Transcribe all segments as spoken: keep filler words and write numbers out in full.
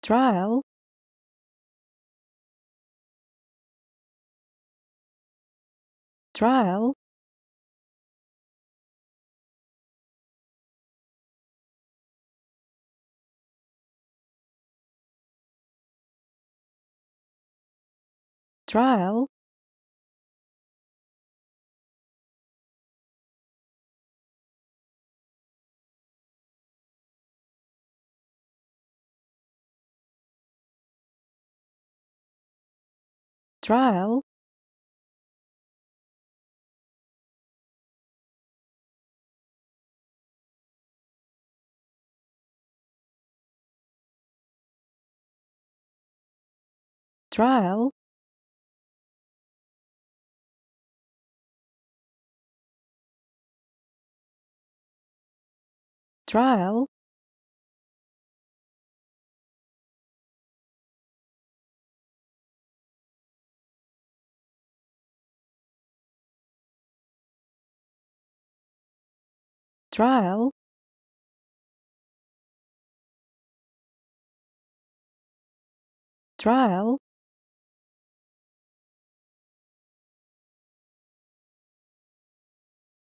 Trial. Trial. Trial. Trial. Trial. Trial. Trial. Trial.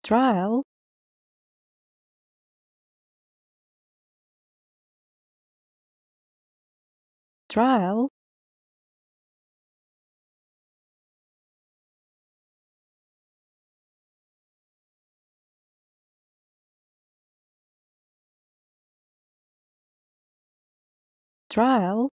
Trial. Trial. Trial.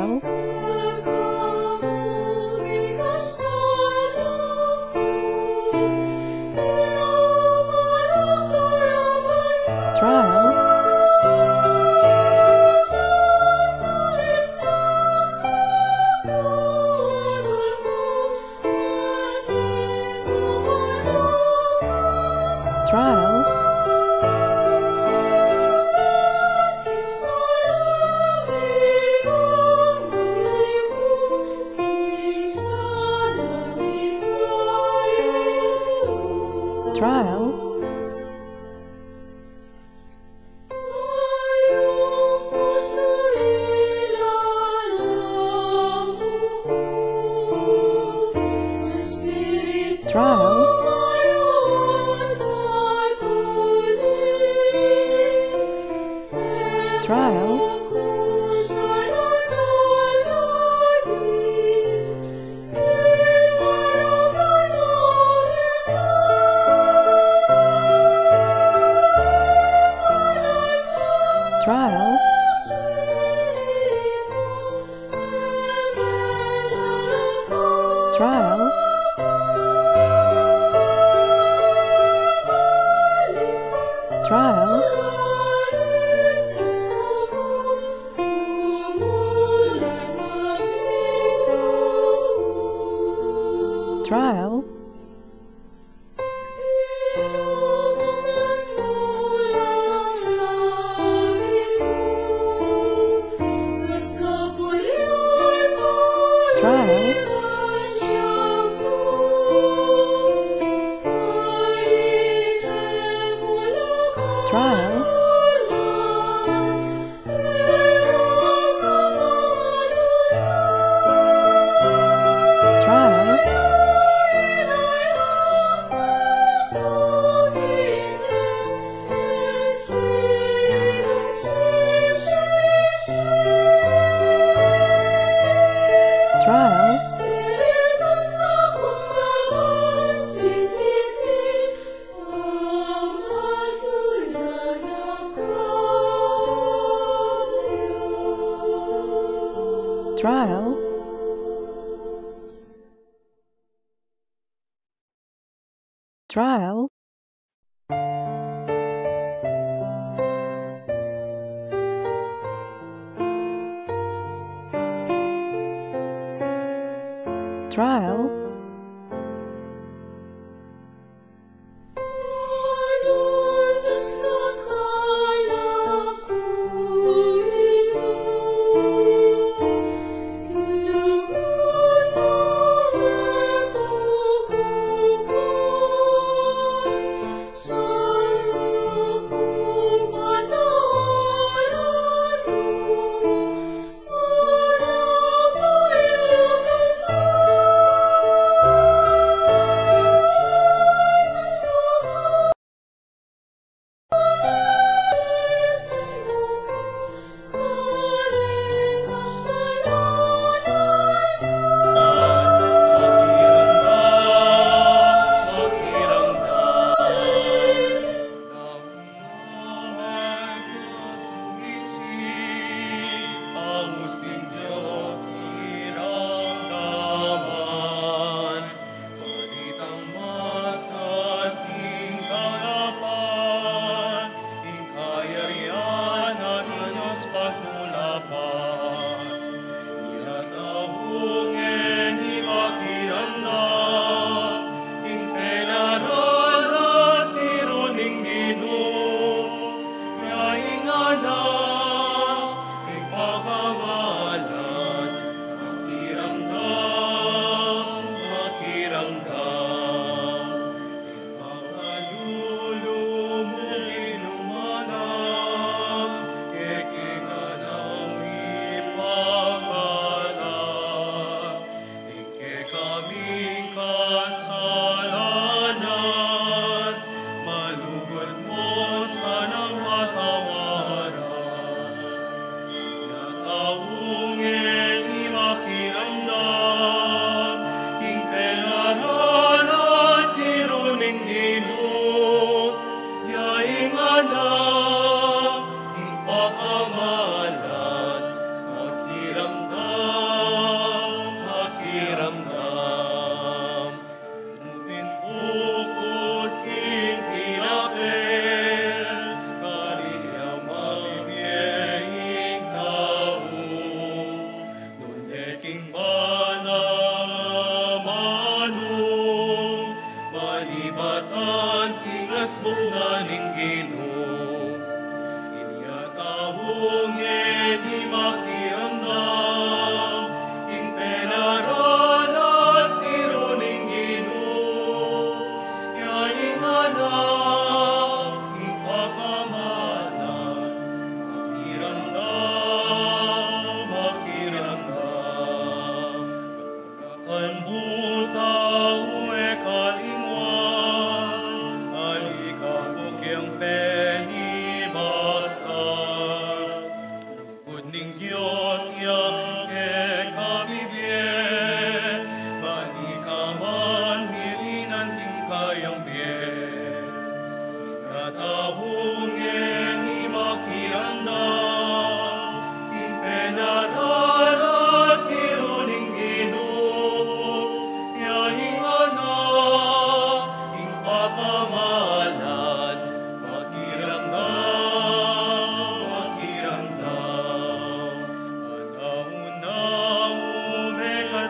Trial. Trial. Trial. Trial. Trial. Trial. Trial. Trial. Trial. Trial. Trial. Trial. Trial. Trial. Trial. Trial. Trial.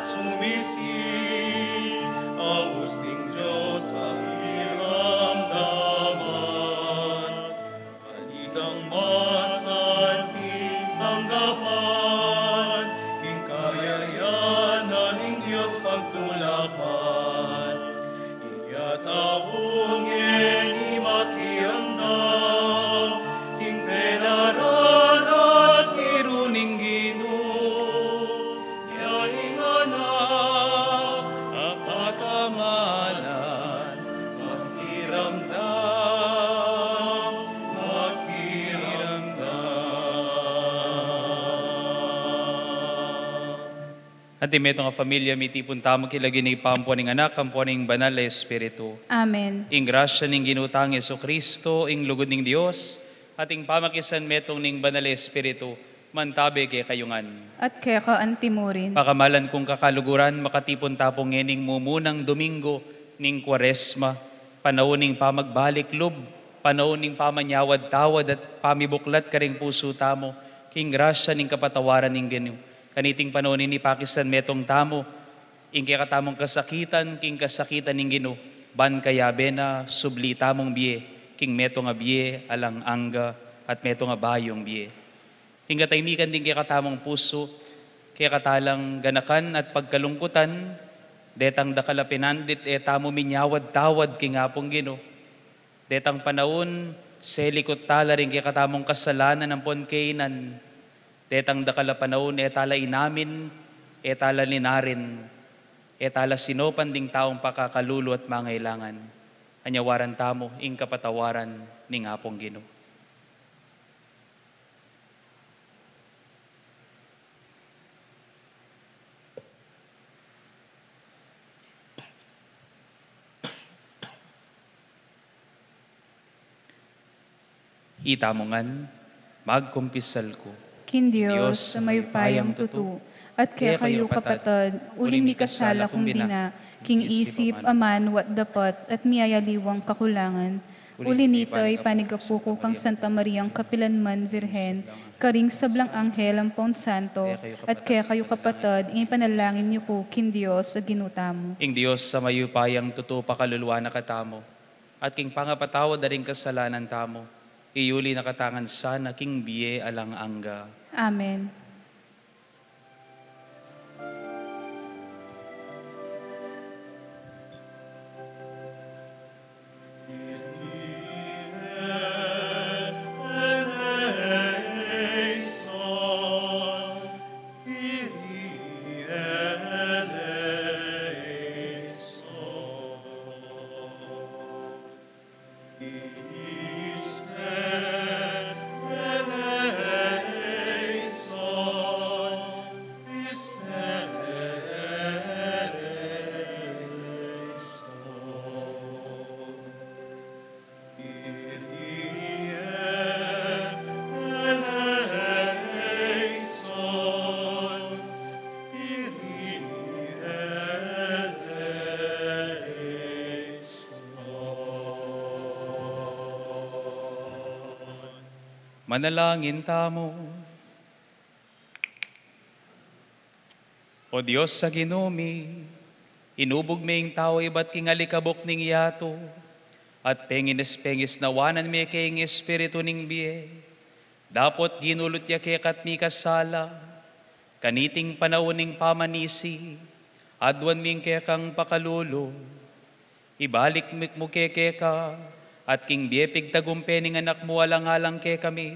Sumisi, aus ning Dios pakiramdaman. Alitang masanting tanggapan, ing kayarian na ning Dios pagtulakan. Iya tau ngeni makiramdam king penaralan at biru ning Ginu. Iya ing anak a pakamalan, makiramdam, makiramdam. At ing metung a familia, mitipun tamu king lagyu ning Ibpa, ampo ning Anak, ampo ning Banal a Espiritu. Amen. Ing grasya ning Ginu tang Jesucristo, ing lugud ning Dios, at ing pamakisanmetung ning Banal a Espiritu, mantabe kekayu ngan. At keka antimurin. Pakamalan kung kakaluguran, makatipun ta pu ngening mumunang Domingo ning Kuaresma, panaun ning pamagbalik lub, panaun ning pamanyawad-tawad at pamibuklat karing pusu tamu king grasya ning kapatawaran ning Ginu. Kaniting panaun ini pakisanmetung tamu ing kekatamung kasakitan king kasakitan ning Ginu, ban kayabe na subli tamung bie king metung a bie alang angga at metung a bayung bie. Ing katahimikan ding kekatamung pusu, kekatalang ganakan at pagkalungkutan, detang dakal a pinandit e tamu minyawad-tawad king Apung Ginu. Detang panaun, selikut tala ring kekatamung kasalanan ampon kainan. Detang dakal a panaun, e tala inamin, e tala linarin, e tala sinopan ding taung pakakalulu at mangailangan. Anyawaran tamu ing kapatawaran ning Apung Ginu. Itamu ngan, magkumpisal ku king Dios a mayupayang tutu, at kekayu kapatad, uling mikasala kung bina, king isip, amanu at dapat, at miyayaliwang kakulangan. Uli nita, ipanigapu ku kang Santa Mariang kapilanman Virgen, karing sablang anghel ampon santo, at kekayu kapatad, ing ipanalangin yu ku king Dios a Ginu tamu. Ing Dios a mayupayang tutu pakaluluan na katamu, at king pangapatawad da ring kasalanan tamu, iyuli na katamu ngan sana king bie alang angga. Amen. Manalangin tamu. O Dios a Ginu mi, inubug me ing tau ibat king alikabuk ning yatu, at penginis-pengisnawanan me ke ing Espiritu ning bie, dapot ginulut ya keka at mikasala. Kaniting panaun ning pamanisi, aduan mi ing kekang pakalulu. Ibalik mu ke keka, at king bie pigtagumpe ning Anak mu alang-alang kekami,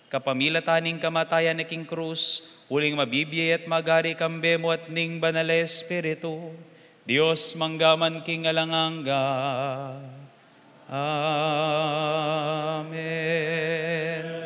kapamilatan ning kamatayan na king krus, uling mabibie at mag-ari kambe mu at ning Banal a Espiritu, Dios mangga man king alang angga. Amen.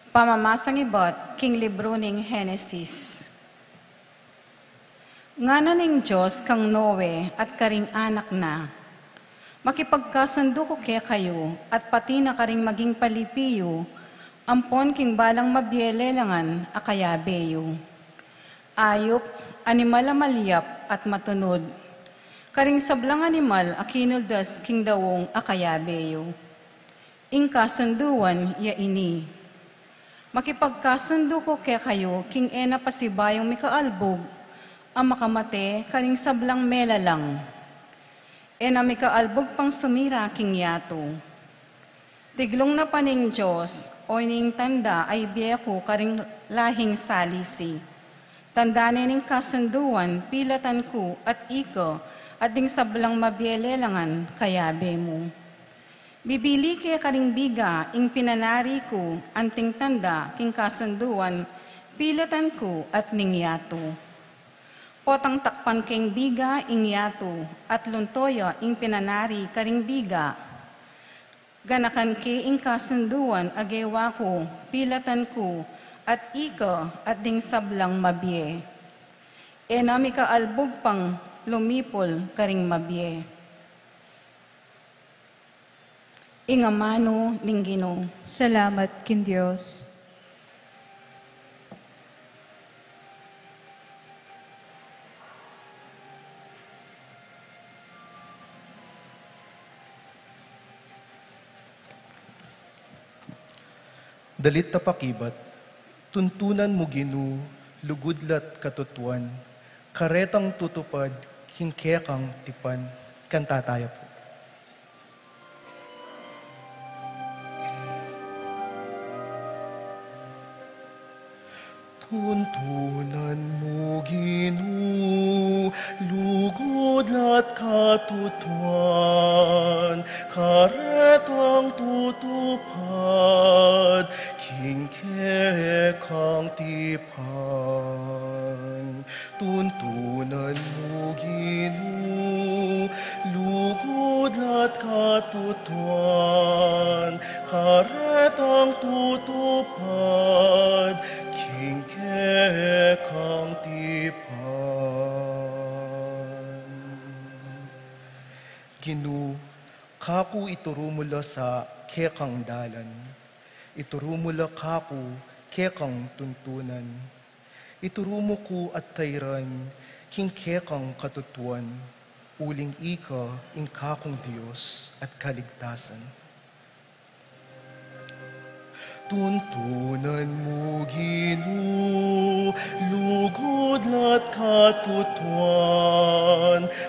Pamamasang ibat king libru ning Henesis. Ngana ning Dios kang Noe at karing anak na, Makipagkasundu ku kekayu, at pati na karing maging palipi yu, ampon king balang mabie lelangan a kayabe yu. Ayup, animal a malyap at matunud, karing sablang animal a kinuldas king daung a kayabe yu. Ing kasunduan ya ini: Makipagkasundu ku kekayu king e na pasibayung mikaalbug a makamate karing sablang melalang. E na mikaalbug pang sumira king yatu. Tiglung na pa ning Dios, o ining tanda a ibie ku karing lahing salisi. Tanda ne ning kasunduan pilatan ku at ika at ding sablang mabie lelangan kayabe mu. Bibili ke karing biga ing pinanari ku anting tanda king kasunduan pilatan ku at ning yatu. Potang takpan keng biga ing yatu at lunto ya ing pinanari karing biga. Ganakan ke ing kasunduan a gewa ku pilatan ku at ika at ding sablang mabie. E na mikaalbug pang lumipul karing mabie. Ing amanu ning Ginu. Salamat king Dios. Dalit a pakibat. Tuntunan mu, Ginu, lugud la't katutuan, karetang tutupad king kekang tipan. Kanta taya pu. Tuntunan mu, Ginu, lugud la't katutuan, karetang tutupad king kekang tipan. Tuntunan mu, Ginu, lugud la't katutuan, karetang tutupad king kekang tipan. Ginu, kaku ituru mu la sa kekang dalan, ituru mu la kaku kekang tuntunan. Ituru mu ku at tairan king kekang katutuan, uling ika ing kakung Dios at kaligtasan. Tuntunan mu, Ginu, lugud la't katutuan,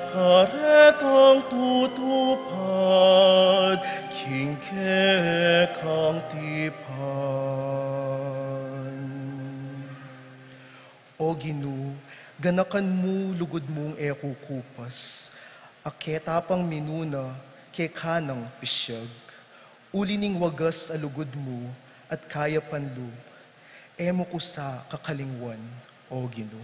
karetang tutupad king kekang tipan. O Ginu, ganakan mu lugud mung e kukupas, a ketapang minuna keka nang pisyag, uli ning wagas a lugud mu at kayapan lub, e mu ku sa kakalingwan, O Ginu.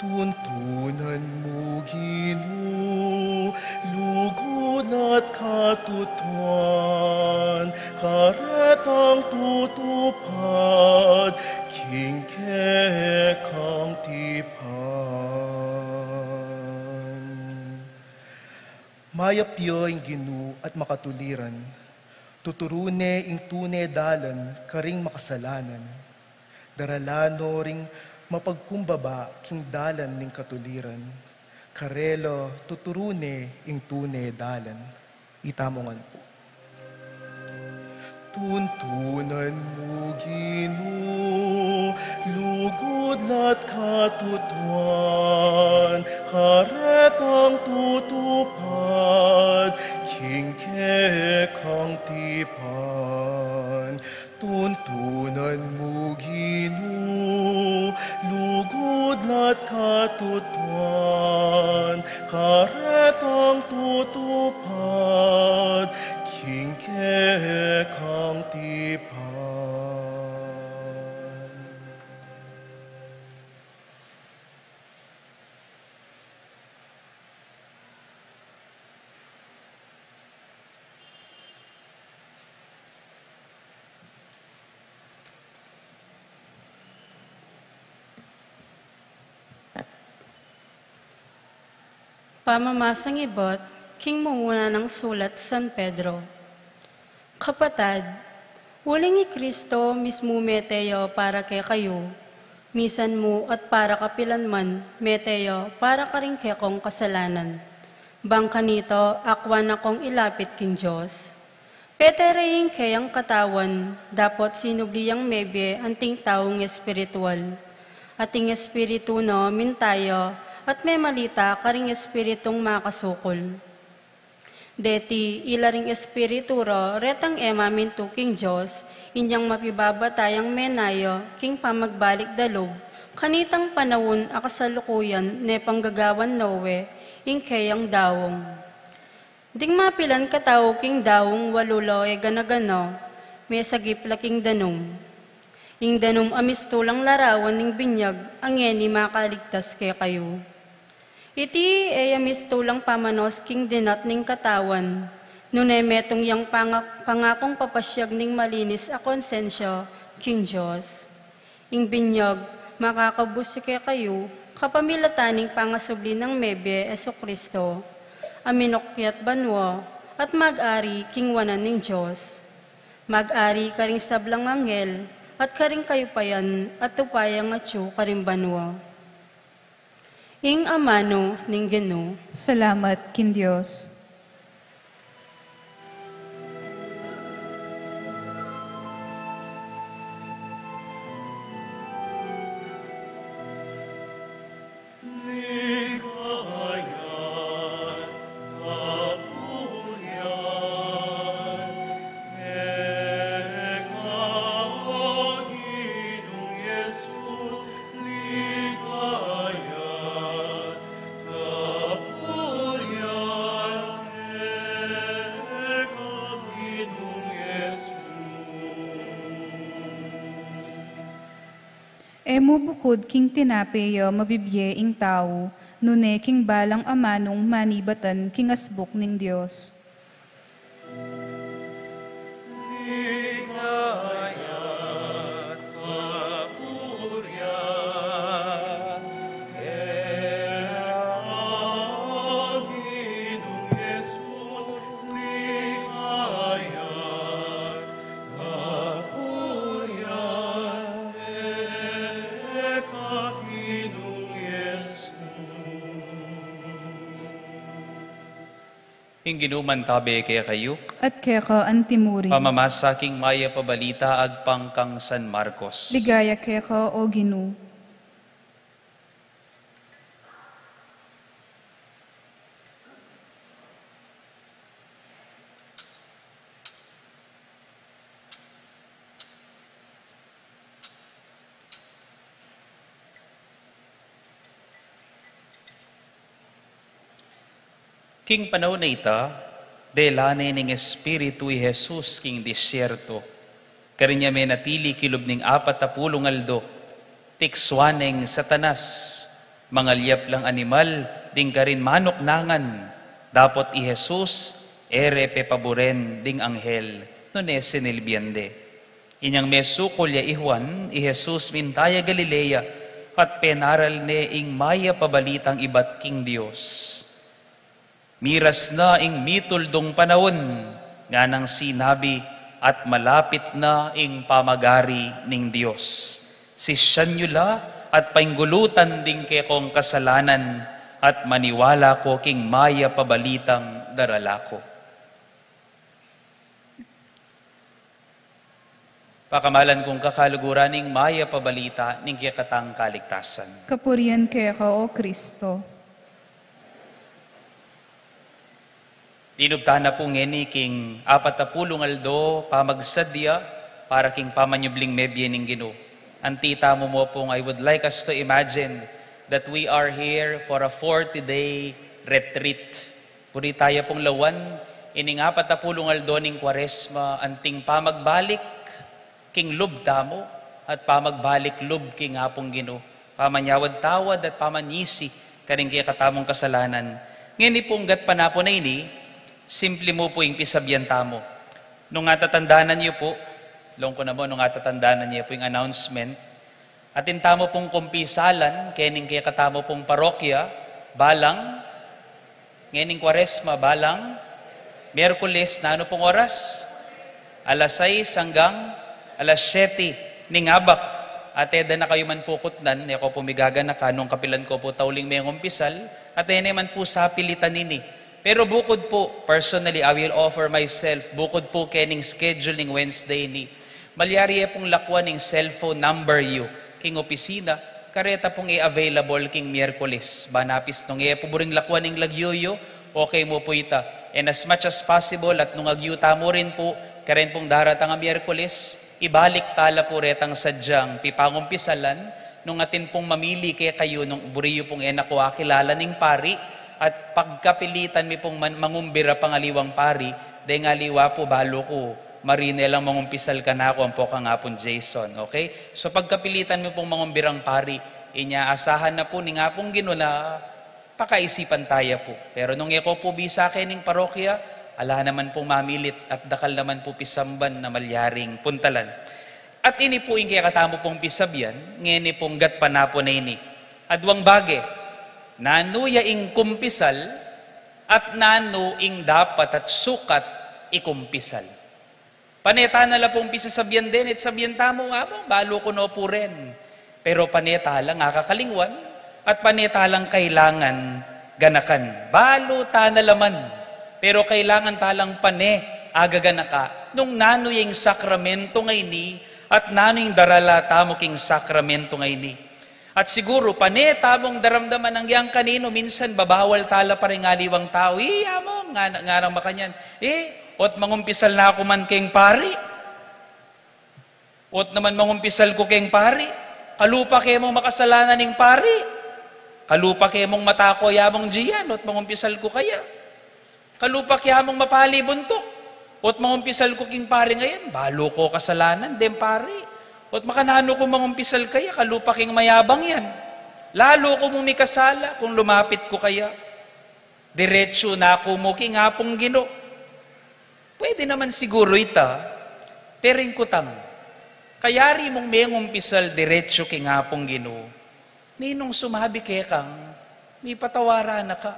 Tuntunan mu, Ginu, lugud la't katutuan, karetang tutupad king kekang tipan. Mayap ya ing Ginu at makatuliran, tuturu ne ing tune dalan karing makasalanan. Daralan no ring mapagkumbaba king dalan ning katuliran, karela tuturu ne ing tune dalan. Itamu ngan pu. Tuntunan mu, Ginu, lugud la't katutuan, karetang tutupad king kekang tipan. Tuntunan mu, Ginu, lugud la't katutuan, karetang tutupad king kekang tipan. Pamamasang ibat king mumuna nang sulat San Pedro. Kapatad, uling i Kristo mismu mete ya para kekayu, misan mu at para kapilan man mete ya para karing kekong kasalanan. Bang kanita, akwa na kong ilapit king Dios. Pete re ing keyang katawan, dapot sinubli yang mebie anting taung espiritual. At ing espiritu na minta ya, at memalita karing espiritung makasukul. Deti, ila ring espiritu ra, retang e mamintu king Dios, inyang mapibabata yang menaya king pamagbalik da lub, kanitang panaun a kasalukuyan ne panggagawan na we ing keyang daung. Ding mapilan katau king daung walu la e gana-gana, mesagip la king danum. Ing danum a mistulang larawan ning binyag a ngeni makaligtas kekayu. Iti e ya mistulang pamanos king dinat ning katawan, nune metung yang panga-, pangakung papasyag ning malinis a konsensya king Dios. Ing binyag makakabus kekayu kapamilatan ning pangasubli nang mebie Jesucristo, a minukyat banua at mag-ari king wanan ning Dios. Mag-ari karing sablang anghel at karing kayupayan a tupayang atyu karing banua. Ing amanu ning Ginu. Salamat king Dios. E mu bukud king tinape ya mabibie ing tau, nune king balang amanung manibatan king asbuk ning Dios. Ing Ginu mantabe kekayu. At keka antimurin. Pamamasa king Mayap a Balita agpang kang San Marcos. Ligaya keka, O Ginu. King panaun a ita, dela ne ning Espiritu i Jesus king disyerto. Karin ya menatili kilub ning apat a pulung aldo, tiksuan neng Satanas, mangalyap lang animal ding karin manuknangan, dapot i Jesus, e re pepaburen ding anghel, nune sinilbian de. Inyang mesukul ya i Juan, i Jesus minta ya Galilea, at penaral ne ing Mayap a Balitang ibat king Dios. Miras na ing mituldung panaun, nganang sinabi, at malapit na ing pamagari ning Dios. Sisyan yu la at painggulutan ding kekong kasalanan, at maniwala ko king Mayap a Balitang darala ko. Pakamalan kung kakaluguran, ing Mayap a Balita ning kekatang kaligtasan. Kapurian keka, O Kristo. Linub tana pu ngeni king apat a pulung aldo pamagsadya para king pamanyubling mebie ning Ginu. Anti tamu mu pung, I would like us to imagine that we are here for a forty-day retreat. Puri taya pung lawan ining apat a pulung aldo ning Kuaresma, anting pamagbalik king lub tamu at pamagbalik lub king Apung Ginu, pamanyawad tawad at pamanyisi karing kekatamung kasalanan. Ngeni pung gatpanapun a ini, simple mu pu ing pisabian tamu. Nung atatandanan yu pu, lung ku namu, nung atatandanan yu pu ing announcement, atin tamu pung kumpisalan kening kekatamu pung parokya, balang Ngening Kuaresma, balang Miyerkules, nanu pung oras? Alas sais anggang alas siyete ning abak. At e da na kayu man pu kutnan, e ko pu migaganaka nung kapilan ko pu tauling mengumpisal, at e ne man pu sapilitan ini. Pero bukud pu, personally, I will offer myself, bukud pu kening schedule ning Wednesday ini, malyari ye pung lakuan ing cellphone number yu king opisina, kareta pung e available king Miyerkules. Ba napis nung e pu buring lakuan ing lagyu yu, okay mu pu ita. And as much as possible, at nung agyu tamu rin pu, karen pung daratang a Miyerkules, ibalik tala pu retang sadyang pipangumpisalan, nung atin pung mamili kekayu nung buri yu pung e na ku akilala ning pari, at pagkapilitan mi pung man-, mangumbira pang aliwang pari, deng aliwa pu balu ku marine lang mangumpisal kanaku ampo kang Apung Jason, okay? So, pagkapilitan mi pung mangumbirang pari, inya asahan na pu ning Apung Ginu na pakaisipan taya pu. Pero nung e ko pu bisa kening parokya, ala naman pung mamilit at dakal naman pu pisamban na malyaring puntalan. At ini pu ing kekatamu pung pisabyan, ngeni pung gatpanapun a ini. Aduang bage, nanu ya ing kumpisal, at nanu ing dapat at sukat ikumpisal. Pane tana la pung pisasabyan den, at sabyan tamu, "Amo, balu ku no pu ren." Pero pane tala nga kakalingwan, at pane talang kailangan ganakan. Balu tana la man, pero kailangan talang pane agaganaka nung nanu ya ing sakramento ngeni, at nanu ing darala tamu king sakramento ngeni. At siguru, pane tamung daramdaman nang yang kaninu, minsan babawal tala pa ring aliwang tau. "Ih, amo," nga, nga nang makanyan. "Eh, ot mangumpisal na ku man keng pari. Ot naman mangumpisal ku keng pari. Kalupa ke mung makasalanan ing pari. Kalupa ke mung matako ya mung diyan, ot mangumpisal ku kaya." Kalupa ke mung mapali buntuk. Ot mangumpisal ku king pari ngayan, balu ko kasalanan, deng pari. Ot makananu ku mangumpisal kaya, kalupa keng mayabang yan. Lalu ku mung mikasala kung lumapit ku kaya. Diretsu na ku mu king Apung Ginu. Pwede naman siguru ita, pero ing kutang, kayari mung mengumpisal diretsu king Apung Ginu, ninung sumabi kekang mipatawaran na ka?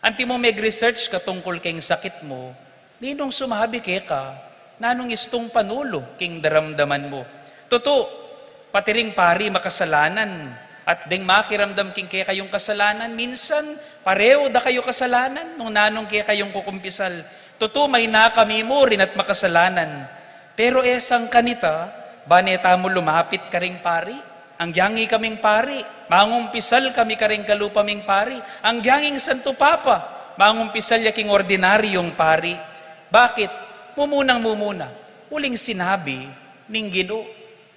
Anti mu meg-research ka tungkul keng sakit mu, ninung sumabi keka, nanung istung panulu king daramdaman mu? Tutu, pati ring pari makasalanan, at deng makiramdam king kekayung kasalanan, minsan pareu da kayu kasalanan nung nanung kekayung kukumpisal. Tutu, mayna kami mu rin at makasalanan. Pero e sangkan ita, bane tamu lumapit karing pari. Anggiyang ikaming pari, mangumpisal kami karing kalupa ming pari, anggiyang ing Santo Papa, mangumpisal ya king ordinaryung pari. Bakit? Mumunang-mumuna, uling sinabi ning Ginu,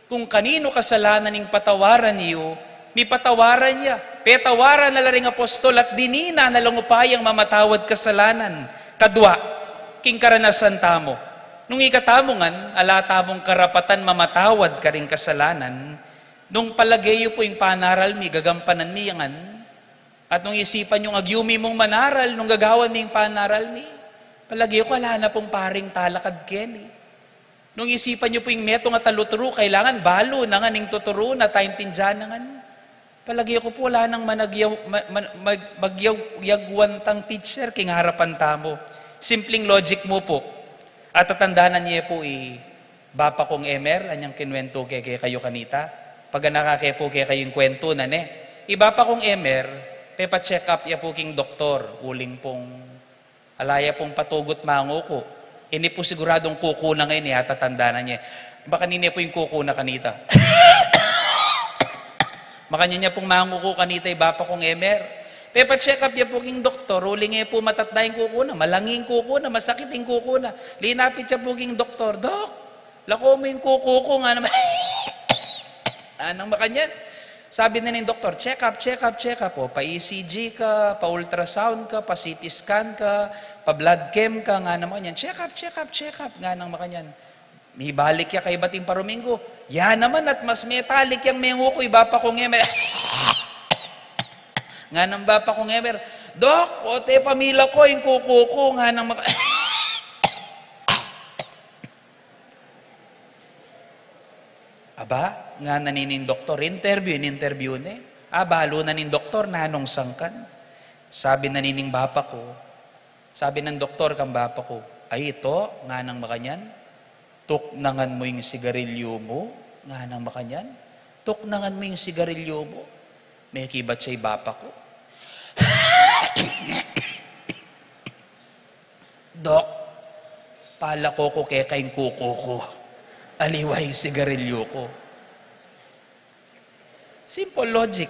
kung kaninu kasalanan ing patawaran yu, mipatawaran ya. Petawaran na la ring apostol at dinina na lang upayang mamatawad kasalanan. Kadwa, king karanasan tamu, nung ikatamu ngan, ala tamung karapatan mamatawad karing kasalanan, nung palage yu pu ing panaral mi, gagampanan mi ya ngan, at nung isipan yung agyu mi mung manaral, nung gagawan mi ing panaral mi, palage yu ku ala na pung paring talakad keni. Nung isipan yu pu ing metung a taluturu, kailangan balu na ngan ing tuturu na, taintindian na ngan. Palage ku pu ala nang managyaw-, ma-, ma-, mag-, magyag-, yagwantang teacher king arapan tamu. Simpleng logic mu pu. At tatandanan ye pu i Bapa kung Emer, anyang kinwentu ke kekayu kanita. Paganaka ke pu kekayu ing kwentu na ne. I Bapa kung Emer, pepa-check up ya pu king doktor, uling pung ala ya pung patugut manguku. Ini pu siguradung kuku na ngeni, atatandanan ye. Makanini pu ing kuku na kanita. Makanyan ya pung manguku kanita i Bapa kung Emer. Pepa-check up ya pu king doktor, uling e pu matatda ing kuku na, malangi ing kuku na, masakit ing kuku na. Linapit ya pu king doktor, "Dok, lako mu ing kuku ku," nga naman. Anang makanyan? Sabi na ning doktor, "Check up, check up, check up. O, pa E C G ka, pa ultrasound ka, pa C T scan ka, pa blood chem ka," nga naman yan. "Check up, check up, check up," nga nang makanyan. Mibalik ya kaybat ing paruminggu. Ya naman at mas metalik yang menguku i Bapa kung Emer. Nga nang Bapa kung Emer, "Dok, o, te pamila ko, ing kuku ku," nga nang maka- Aba, nga na nining doktor, interview, in-interview ne. A, balu na ning doktor, nanung sangkan. Sabi na nining bapa ku, sabi nang doktor kang bapa ku, "Ay, ito, nganang makanyan, tuknangan mu ing sigarilyu mu, nganang makanyan, tuknangan mu ing sigarilyu mu." Mekibat ya i bapa ku, "Dok, palako ku keka ing kuku ku, aliwa ing sigarilyu ku." Simple logic.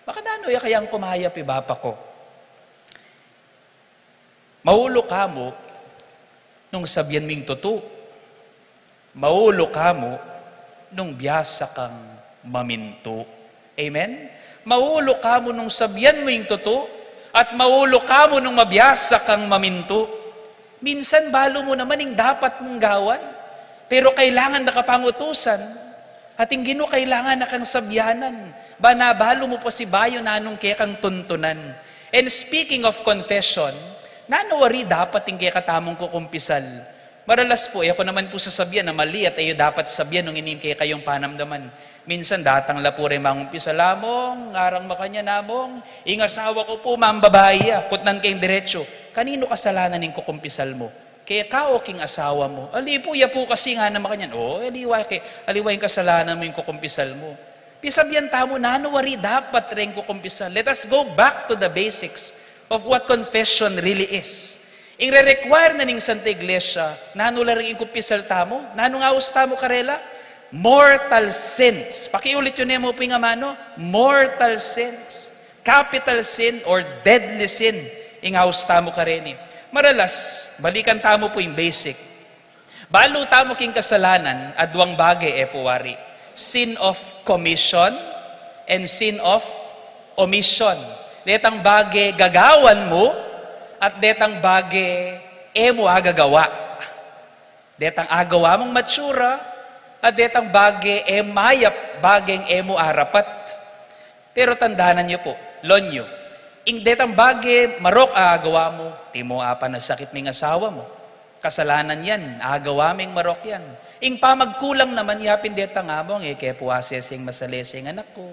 Makananu ya kayang kumayap i bapa ku? Maulu ka mu nung sabian mu ing tutu. Maulu ka mu nung biasa kang mamintu. Amen? Maulu ka mu nung sabian mu ing tutu, at maulu ka mu nung mabiasa kang mamintu. Minsan balu mu naman ing dapat mung gawan, pero kailangan na ka pang utusan. At ing Ginu kailangan na kang sabianan, ba nabalu mu pasibayu nanung kekang tuntunan. And speaking of confession, nanu wari dapat ing kekatamung kukumpisal? Maralas pu, e ku naman pu sasabian a mali at e yu dapat sabian nung ini ing kekayung panamdaman. Minsan datang la pu reng mangumpisal, "Among, ngarang makanyan, Among, ing asawa ku pu mambabai ya." Kutnan keng diretsu, "Kaninu kasalanan ing kukumpisal mu? Keka o king asawa mu?" "Ali pu, ya pu kasi," nganang makanyan. "O, aliwa ke, aliwa ing kasalanan mu ing kukumpisal mu." Pisabian tamu, nanu wari dapat reng kukumpisal? Let us go back to the basics of what confession really is. Ing re-require na ning Santa Iglesia, nanu la reng ing kumpisal tamu? Nanung aus tamu karela? Mortal sins. Pakiulit yu ne mu pu ing amanu, mortal sins. Capital sin or deadly sin ing aus tamu kareni. Maralas, balikan tamu pu ing basic. Balu tamu king kasalanan, aduang bage e pu wari. Sin of commission and sin of omission. Detang bage gagawan mu at detang bage e mu agagawa. Detang agawa mung matsura at detang bage e mayap, bageng e mu arapat. Pero tandanan yu pu, lon yu, ing detang bage marok a agawa mu, timu apanasakit ning asawa mu. Kasalanan yan, agawa mung marok yan. Ing pamagkulang naman yapin detang, "Among, e ke pu aseseng masalese ing anak ku.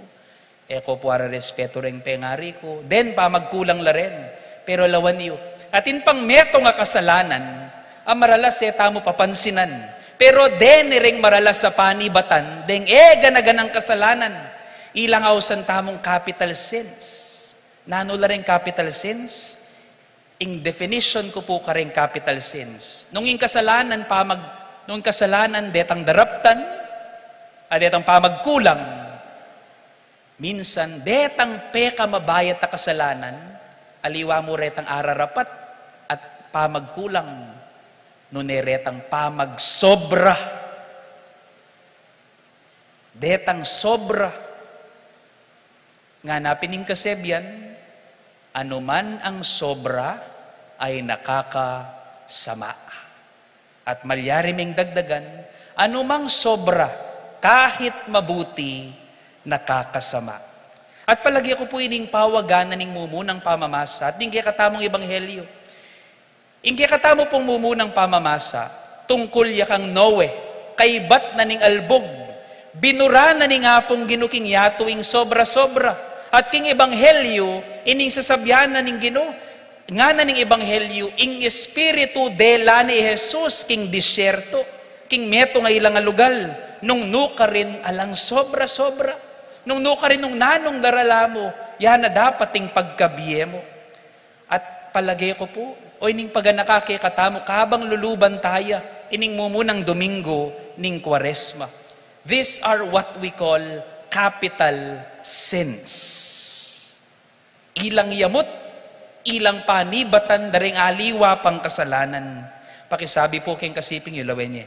E ku pu ararespetu reng pengari ku." Then pamagkulang la ren. Pero lawan yu, atin pang metung a kasalanan a maralas e tamu papansinan. Pero deni reng maralas a panibatan deng e gana-ganang kasalanan. Ilang ausan tamung capital sins. Nanu la reng capital sins? Ing definition ku pu kareng capital sins, nung ing kasalanan pamag-, nung ing kasalanan detang daraptan, a detang pamagkulang, minsan detang pekamabayat a kasalanan, aliwa mu retang ararapat at pamagkulang, nune retang pamagsobra. Detang sobra. Ngana pin ing kasebian, anuman ang sobra ay nakakasama. At malyari ming dagdagan, anumang sobra, kahit mabuti, nakakasama. At palage ku pu ining pawagan na ning mumunang pamamasa at ning kekatamung ebanghelyo. Ing kekatamu pung mumunang pamamasa, tungkul ya kang Noe, kaibat na ning albug, binura na ning Apung Ginu king yatu ing sobra-sobra. At king ebanghelyo, ining sasabian na ning Ginu, ngana ning ebanghelyo, ing Espiritu dela ne i Jesus king disyerto, king metung a ilang a lugal, nung nukarin alang sobra-sobra, nung nukarin nung nanung darala mu, ya na dapat ing pagkabie mu. At palage ku pu, o ining paganaka kekatamu kabang luluban taya ining mumunang Domingo ning Kuaresma. These are what we call capital sins. Ilang yamut, ilang panibatan da ring aliwa pang kasalanan. Pakisabi pu keng kasiping yu, lawen ye.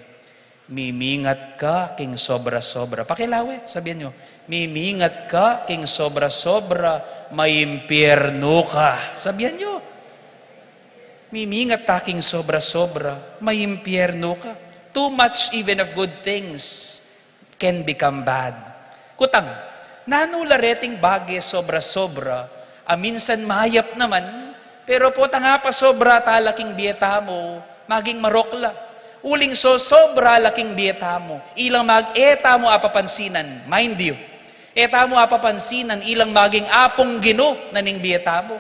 Mimingat ka king sobra-sobra. Pakilawe, sabian yu, "Mimingat ka king sobra-sobra, maimpyernu ka." Sabian yu, "Mimingat ka king sobra-sobra, maimpyernu ka." Too much even of good things can become bad. Kutang, nanu la reting bage sobra-sobra, a minsan mayap naman, pero potang apasobra tala king bie tamu, maging marok la. Uling sosobra la king bie tamu, ilang mag-, e tamu apapansinan, mind you. E tamu apapansinan, ilang maging Apung Ginu na ning bie tamu.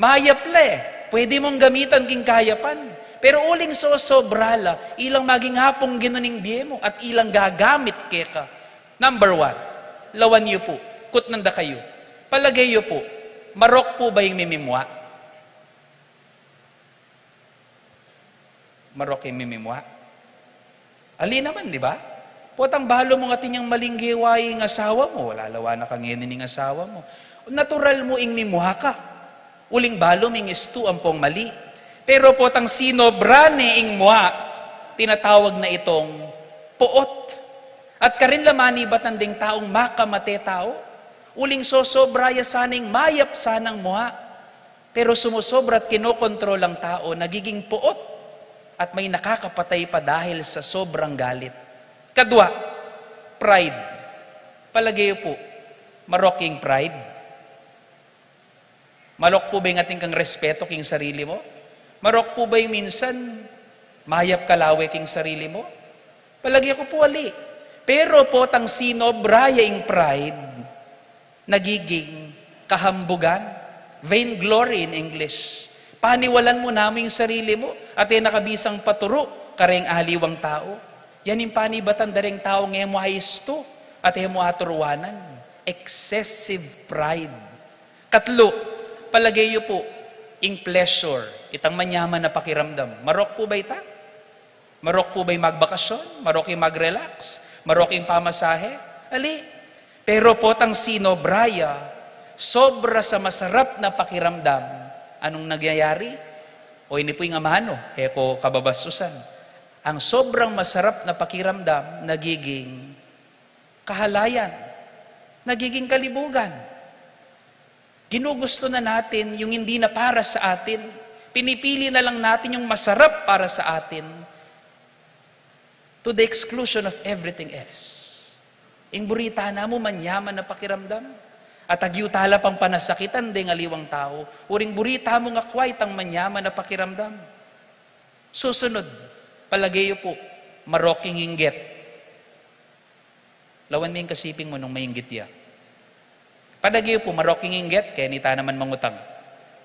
Mayap la e. Pwede mung gamitan king kayapan. Pero uling sosobra la, ilang maging apung Ginu ning bie mu at ilang gagamit keka. Number one, lawan yu pu. Kutnan da kayu. Palage yu pu, marok pu ba ing mimimua? Marok ing mimimua? Ali naman, di ba? Potang balu mung atin yang maling gewa ing asawa mu, lalawa na ka ngeni ning asawa mu. Natural mu ing mimua ka. Uling balu mu ing istu ampong mali. Pero potang sinobra ne ing mua, tinatawag na itong poot. At karin la manibatan deng taung makamate tau. Uling sosobra ya sana ing mayap sanang mua. Pero sumosobra at kinokontrol ang tao, nagiging poot, at may nakakapatay pa dahil sa sobrang galit. Kadwa, pride. Palage yu pu, marok ing pride? Marok pu ba ing atin kang respeto king sarili mu? Marok pu ba ing minsan mayap ka lawe king sarili mu? Palage ku pu ali. Pero potang sinobra ya ing pride, nagiging kahambugan, vainglory in English. Paniwalan mu namu ing sarili mu, at e na ka bisang paturu kareng aliwang tau. Yan ing panibatan da reng taung e mu aistu at e mu aturuanan. Excessive pride. Katlu, palage yu pu, ing pleasure, itang manyaman a pakiramdam. Marok pu ba ita? Marok pu ba ing magbakasyon? Marok ing mag-relax? Marok ing pamasahe? Ali. Pero potang sinobra ya, sobra sa masarap na pakiramdam, anong nangyayari? O ini pu ing amanu, e ku kababastusan. Ang sobrang masarap na pakiramdam, nagiging kahalayan, nagiging kalibugan. Ginugusto na natin yung hindi na para sa atin. Pinipili na lang natin yung masarap para sa atin, to the exclusion of everything else. Ing buri tana mu manyaman a pakiramdam. At agyu tala pang panasakitan deng aliwang tau, uling buri tamung akwa itang manyaman a pakiramdam. Susunod, palage yu pu, marok ing inggit. Lawan me ing kasiping mu nung mainggit ya. Palage yu pu, marok ing inggit, keni ta naman mangutang.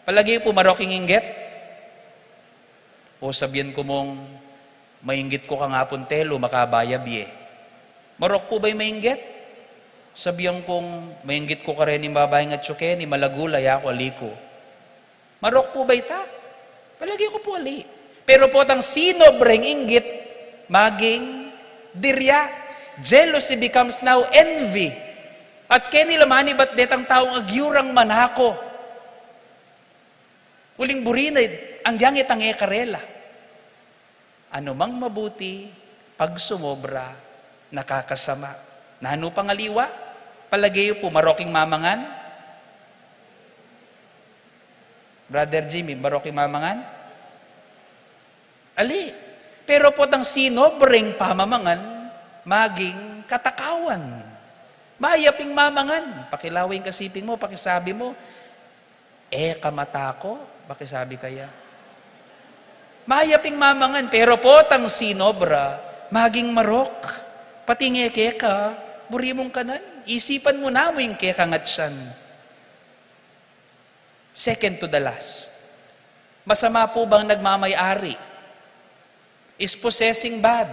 Palage yu pu, marok ing inggit? O sabyan ku mung, mainggit ku kang Apun Telu, makabaya bie. Marok pu ba ing mainggit? Sabyan kung, mainggit ku kareni babaing atyu keni, malagu la, yaku ali ku. Marok pu ba ita? Palage ku pu ali. Pero potang sinobrang inggit, maging dirya. Jealousy becomes now envy. At keni la manibat detang taung agyu rang manako. Uling buri na, agyang itang e karela. Anumang mabuti, pag sumobra, nakakasama. Nanu pang aliwa? Palage yu pu, marok ing mamangan? Brother Jimmy, marok ing mamangan? Ali. Pero potang sinobrang pamamangan, maging katakawan. Mayap ing mamangan. Pakilawe ing kasiping mu, pakisabi mu, "E ka matako?" Pakisabi kaya. Mayap ing mamangan, pero potang sinobra, maging marok. Pati nge keka, buri mung kanan. Isipan mu namu ing kekang atyan. Second to the last. Masama pu bang nagmamay-ari? Is possessing bad?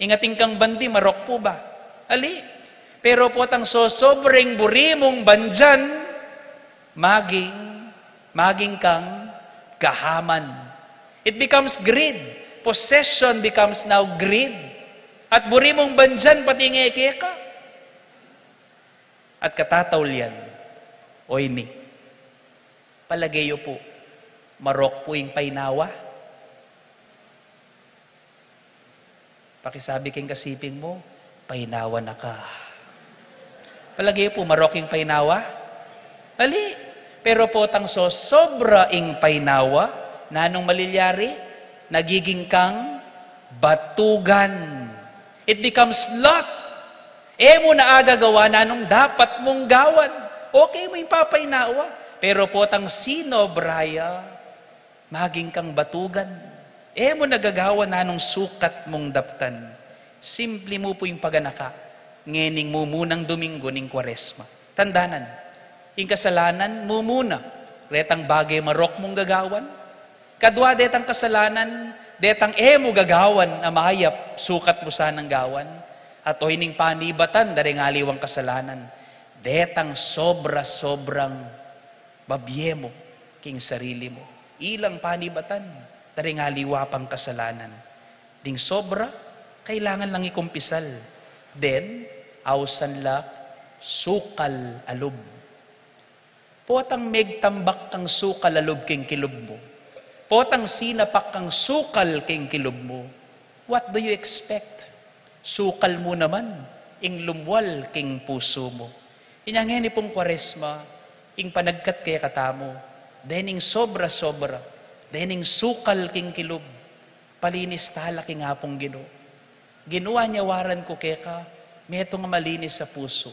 Ing atin kang bandi, marok pu ba? Ali. Pero potang sosobrang buri mung bandyan, maging, maging kang gahaman. It becomes greed. Possession becomes now greed. At buri mung bandyan, pati nge keka. At katataulian, o ini, palage yu pu, marok pu ing painawa? Pakisabi king kasiping mu, "Painawa na ka." Palage yu pu, marok ing painawa? Ali. Pero potang sosobra ing painawa, nanung malilyari? Nagiging kang batugan. It becomes sloth. E mu na agagawa nanung dapat mung gawan. Okay mu ing papainawa, pero potang sinobra ya, maging kang batugan. E mu na gagawan nanung sukat mung daptan. Simple mu pu ing paganaka ngening mumunang Domingo ning Kuaresma. Tandanan, ing kasalanan mumuna. Retang bage marok mung gagawan. Kadua detang kasalanan, detang e mu gagawan a mayap, sukat mu sanang gawan. At o ining panibatan da ring aliwang kasalanan, detang sobra-sobrang babie mu king sarili mu. Ilang panibatan da ring aliwa pang kasalanan. Ding sobra, kailangan lang ikumpisal. Then, ausan la sukal a lub. Potang megtambak kang sukal a lub king kilub mu. Potang sinapak kang sukal king kilub mu. What do you expect? Sukal mu naman ing lumwal king pusu mu. Inya ngeni pung Kwaresma, ing panagkat kekatamu, dening sobra-sobra, dening sukal king kilub, palinis tala king Apung Ginu. Ginu, anyawaran ku keka, metung a malinis a pusu.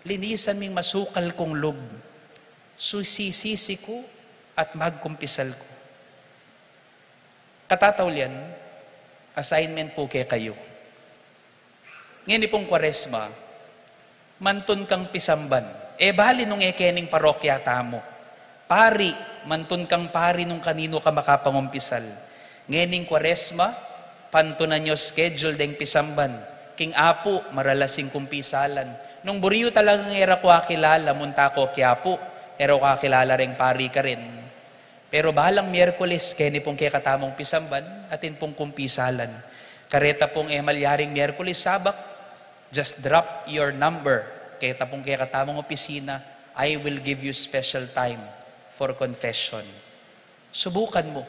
Linisan ming masukal kung lub, susisisi ku at magkumpisal ku. Katataulian, assignment pu kekayu. Ngeni pung Kwaresma, mantun kang pisamban. E bali nung e kening parokya tamu. Pari, mantun kang pari nung kaninu ka makapangumpisal. Ngening Kwaresma, pantunan yu schedule deng pisamban. King Apu, maralas ing kumpisalan. Nung buri yu talagang e ra ku akilala, munta ko ki Apu, e ra ku akilala reng pari karin. Pero balang Miyerkules, keni pung kekatamung pisamban, atin pung kumpisalan. Kareta pung e malyaring Miyerkules sabak, just drop your number. Keta pung kekatamung opisina, I will give you special time for confession. Subukan mu,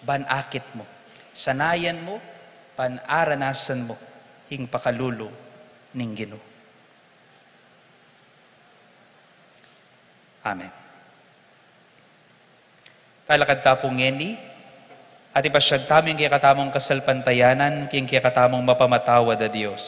ban akit mu, sanayan mu, ban aranasan mu ing pakalulu ning Ginu. Amen. Talakad ta pu ngeni, at ipasyag tamu ing kekatamung kasalpantayanan king kekatamung mapamatawad a Dios.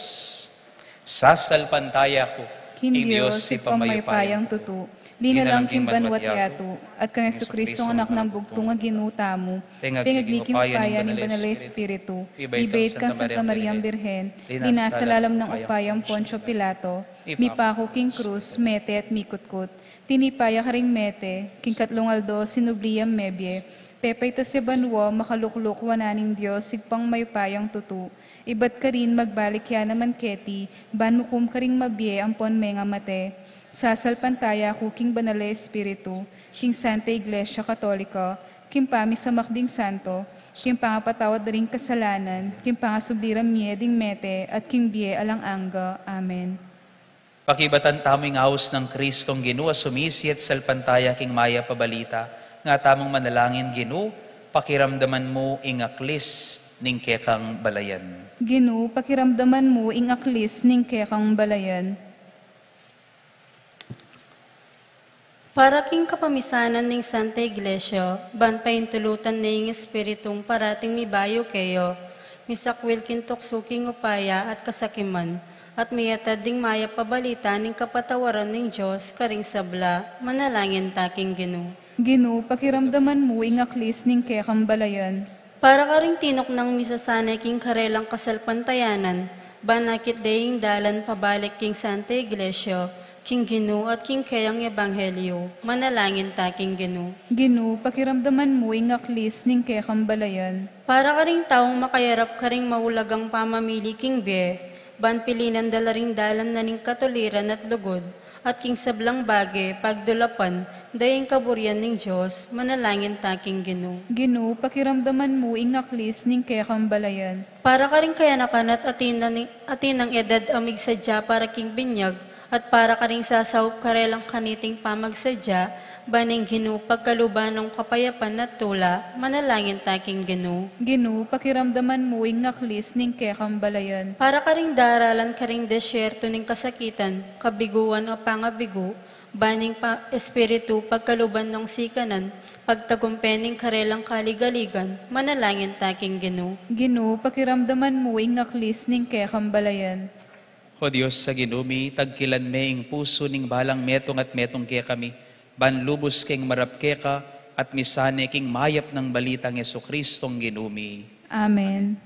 Sasalpantaya ku king Dios, Ibpang mayupayang tutu, linalang king banwa't yatu, at kang Jesucristo, Anak nang bugtung a Ginu tamu, pengagli king upaya ning Banal a Espiritu, mibait kang Santa Mariang Birhen, linasa lalam ning upayang Poncio Pilato, mipaku king krus, mete at mikutkut, tinipa ya karing mete, king katlung aldo sinubli yang mebie, pepaitas ya banua, makalukluk wanan ning Dios Ibpang mayupayang tutu. Ibat karin magbalik ya naman keti, ban mukum karing mabie ampon mengamate. Sasalpantaya ku king Banal a Espiritu, king Santa Iglesia Katolika, king pamisamak ding santo, king pangapatawad da ring kasalanan, king pangasubli rang mie ding mete, at king bie alang angga. Amen. Pakibatan tamu ing aus nang Kristong Ginu a sumisi at salpantaya king mayap a balita. Nga tamung manalangin, Ginu, pakiramdaman mu ing aklis ning kekang balayan. Ginu, pakiramdaman mu ing aklis ning kekang balayan. Para king kapamisanan ning Santa Iglesia, ban paintulutan ne ing Espiritung parating mibayu keya, misakwil king tuksu king upaya at kasakiman, at miyatad ding mayap a balita ning kapatawaran ning Dios karing sabla, manalangin ta king Ginu. Ginu, pakiramdaman mu ing aklis ning kekang balayan. Para karing tinuknang misasane king karelang kasalpantayanan, ban akit de ing dalan pabalik king Santa Iglesia, king Ginu at king keyang ebanghelyo, manalangin ta king Ginu. Ginu, pakiramdaman mu ing aklis ning kekang balayan. Para karing taung makayarap karing maulagang pamamili king bie, ban pilinan da la ring dalan na ning katuliran at lugud, at king sablang bage, pagdulapan da ing kaburian ning Dios, manalangin ta king Ginu. Ginu, pakiramdaman mu ing aklis ning kekang balayan. Para karing kayanakan at atin na ning, atin nang edad a migsadya para king binyag, at para karing sasaup karelang kaniting pamagsadya, ban ing Ginu pagkaluban nong kapayapan at tula, manalangin ta king Ginu. Ginu, pakiramdaman mu ing aklis ning kekang balayan. Para karing daralan karing desierto ning kasakitan, kabiguan o pangabigu, ban ing pa-, Espiritu pagkaluban nong sikanan, pagtagumpe ning karelang kaligaligan, manalangin ta king Ginu. Ginu, pakiramdaman mu ing aklis ning kekang balayan. O Dios a Ginu mi, tagkilan me ing pusu ning balang metung at metung kekami, ban lubus keng marap keka, at misane king mayap nang balitang Jesucristong Ginu mi. Amen.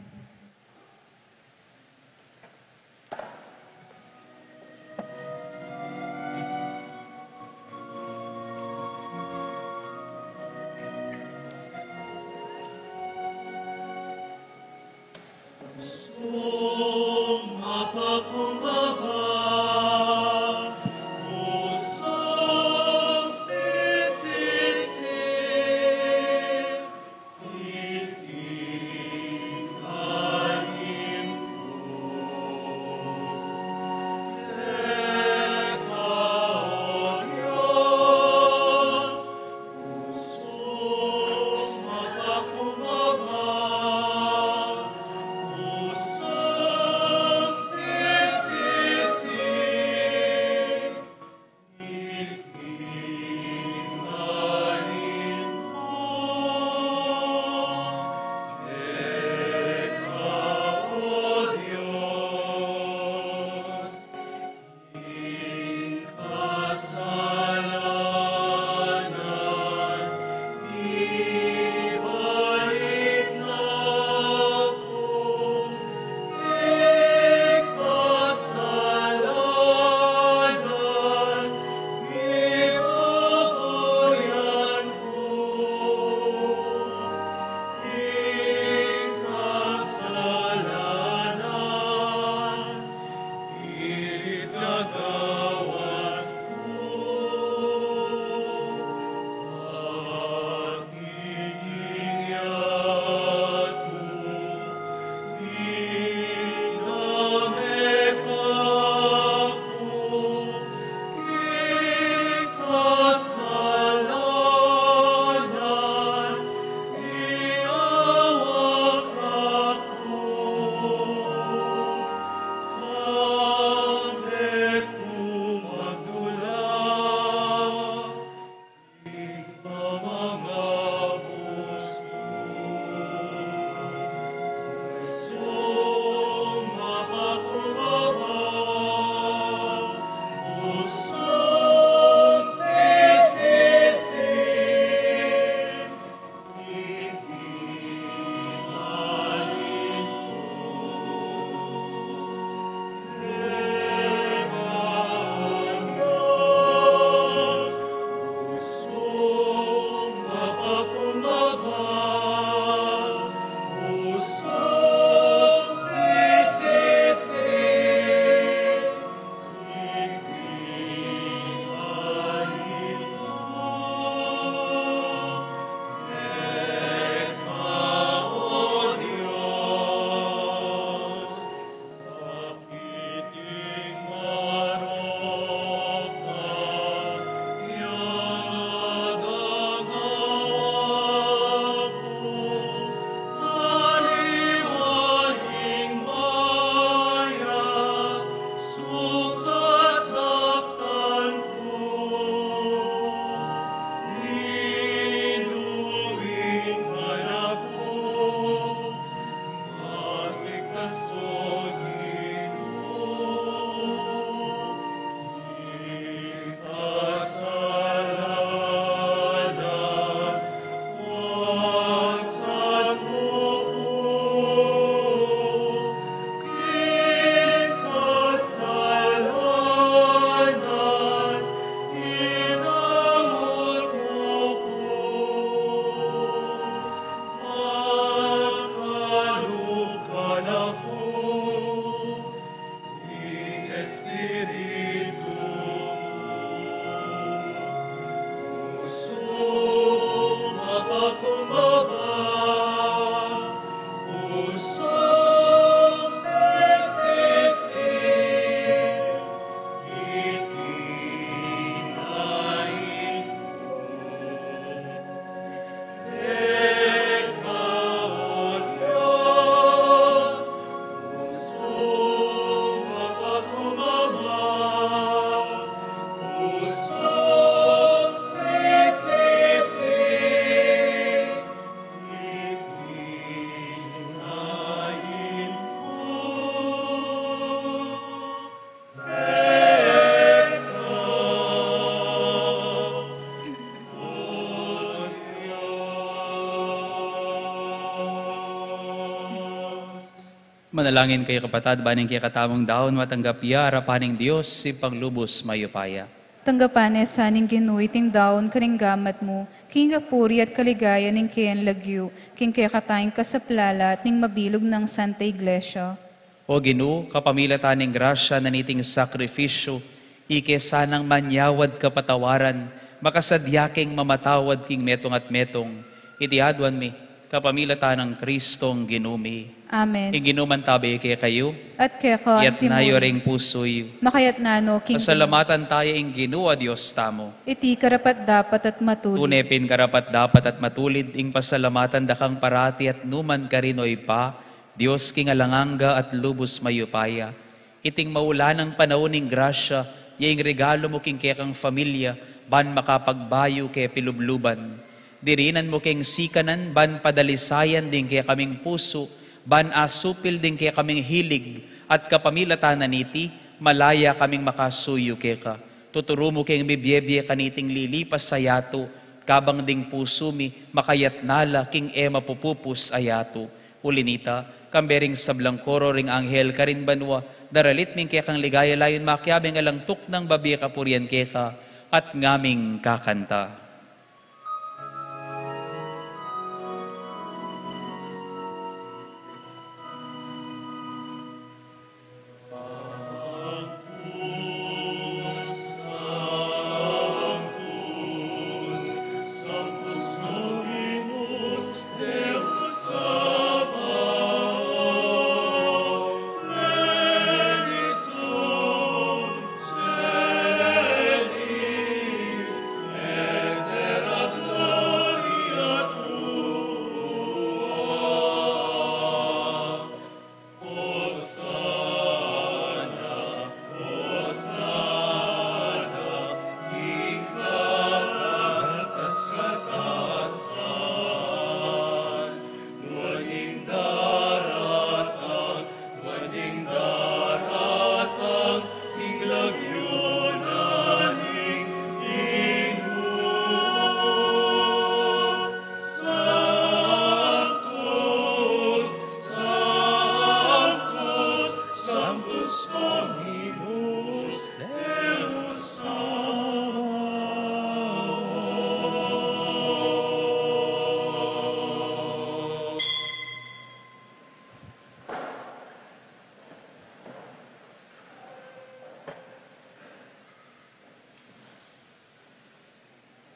Manalangin kayu, kapatad, ban ing kekatamung daun matanggap ya arapan ning Dios, Ibpang lubus mayupaya. Tanggapan na sa ning Ginu iting daun karing gamat mu, king kapurian at kaligayan ning keyang lagyu, king kekatang kasaplalan at ning mabilug nang Santa Iglesia. O Ginu, kapamilatan ning grasya na niting sakrifisyu, ike sanang manyawad kapatawaran, makasadya keng mamatawad king metung at metung. Iti aduan mi, kapamilatan nang Kristong Ginu mi. Amen. Ing Ginu mantabi kekayu. At keka antimu rin. Iyatas yu ring pusu yu. Makayatna no king Ginu. Pasalamatan taya ing Ginu a Dios tamu. Iti karapat-dapat at matulid. Tune pin karapat-dapat at matulid ing pasalamatan da kang parati at nukarin man, O Ibpa, Dios king alang angga at lubus mayupaya. Iting maulan a panaun ning grasya, ya ing regalu mu king kekang familia, ban makapagbayu ke pilubluban. Dirinan mu keng sikanan, ban padalisayan ding kekaming pusu, ban asupil ding kekaming hilig, at kapamilatan na niti, malaya kaming makasuyu keka. Tuturu mu keng mibiebie kaniting lilipas a yatu, kabang ding pusu mi, makayatna la king e mapupupus a yatu. Uli nita, kambe ring sablang koro ring anghel karin banua, daralit mi ing kekang ligaya layun makiabe ing alang tuknang babie kapurian keka, at ngaming kakanta.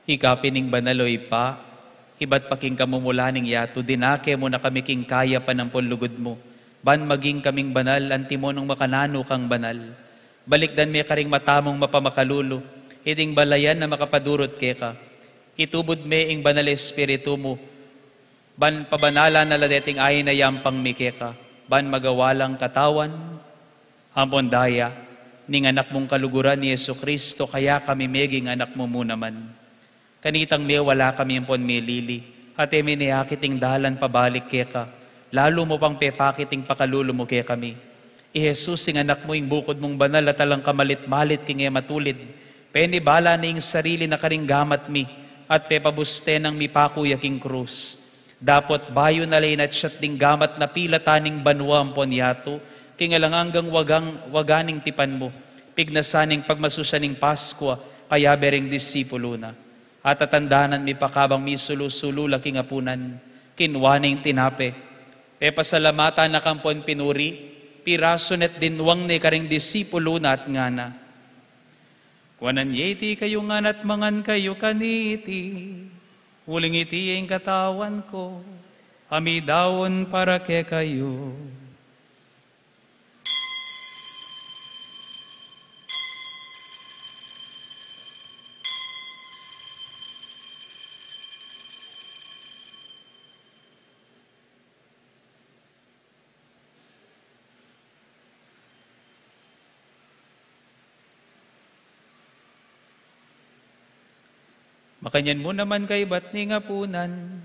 Ika pin ing banal, o Ibpa, ibat pa king kamumulan ning yatu, dinake mu na kami king kayapan ampon lugud mu, ban maging kaming banal, antimo nung makananu kang banal. Balikdan me karing mata mung mapamakalulu, iting balayan a makapadurut keka. Itubud me ing Banal Espiritu mu, ban pabanalan na la deting ain a yampang mi keka, ban magawa lang katawan ampon daya ning Anak mung kaluguran, i Jesucristo, kaya kami meging anak mu mu naman. Kanitang mewala kami ampon melili, at e mi ne akit ing dalan pabalik keka, lalu mu pang pepakit ing pakalulu mu kekami. I Jesus, ing Anak mu, ing bukud mung banal at alang kamalit-malit king e matulid, penibala ne ing sarili na karing gamat mi, at pepabuste nang mipaku ya king krus. Dapot bayu na la inatsat ding gamat na pilatan ning banua ampon yatu, king alang anggang wagang, waga ning tipan mu, pignasan ning pagmasusian ning Paskua, kayabe ring disipulu na. At atandanan mi pa kabang misulu-sulu la king apunan, kinua ne ing tinape, pepasalamatan na kampon pinuri, pirasu ne't dinwang ne karing disipulu na at ngana: Kuanan ye iti kayu ngan at mangan kayu kaniti, uling iti ing katawan ku, a midaun para kekayu. Makanyan mu naman kaibat ning apunan,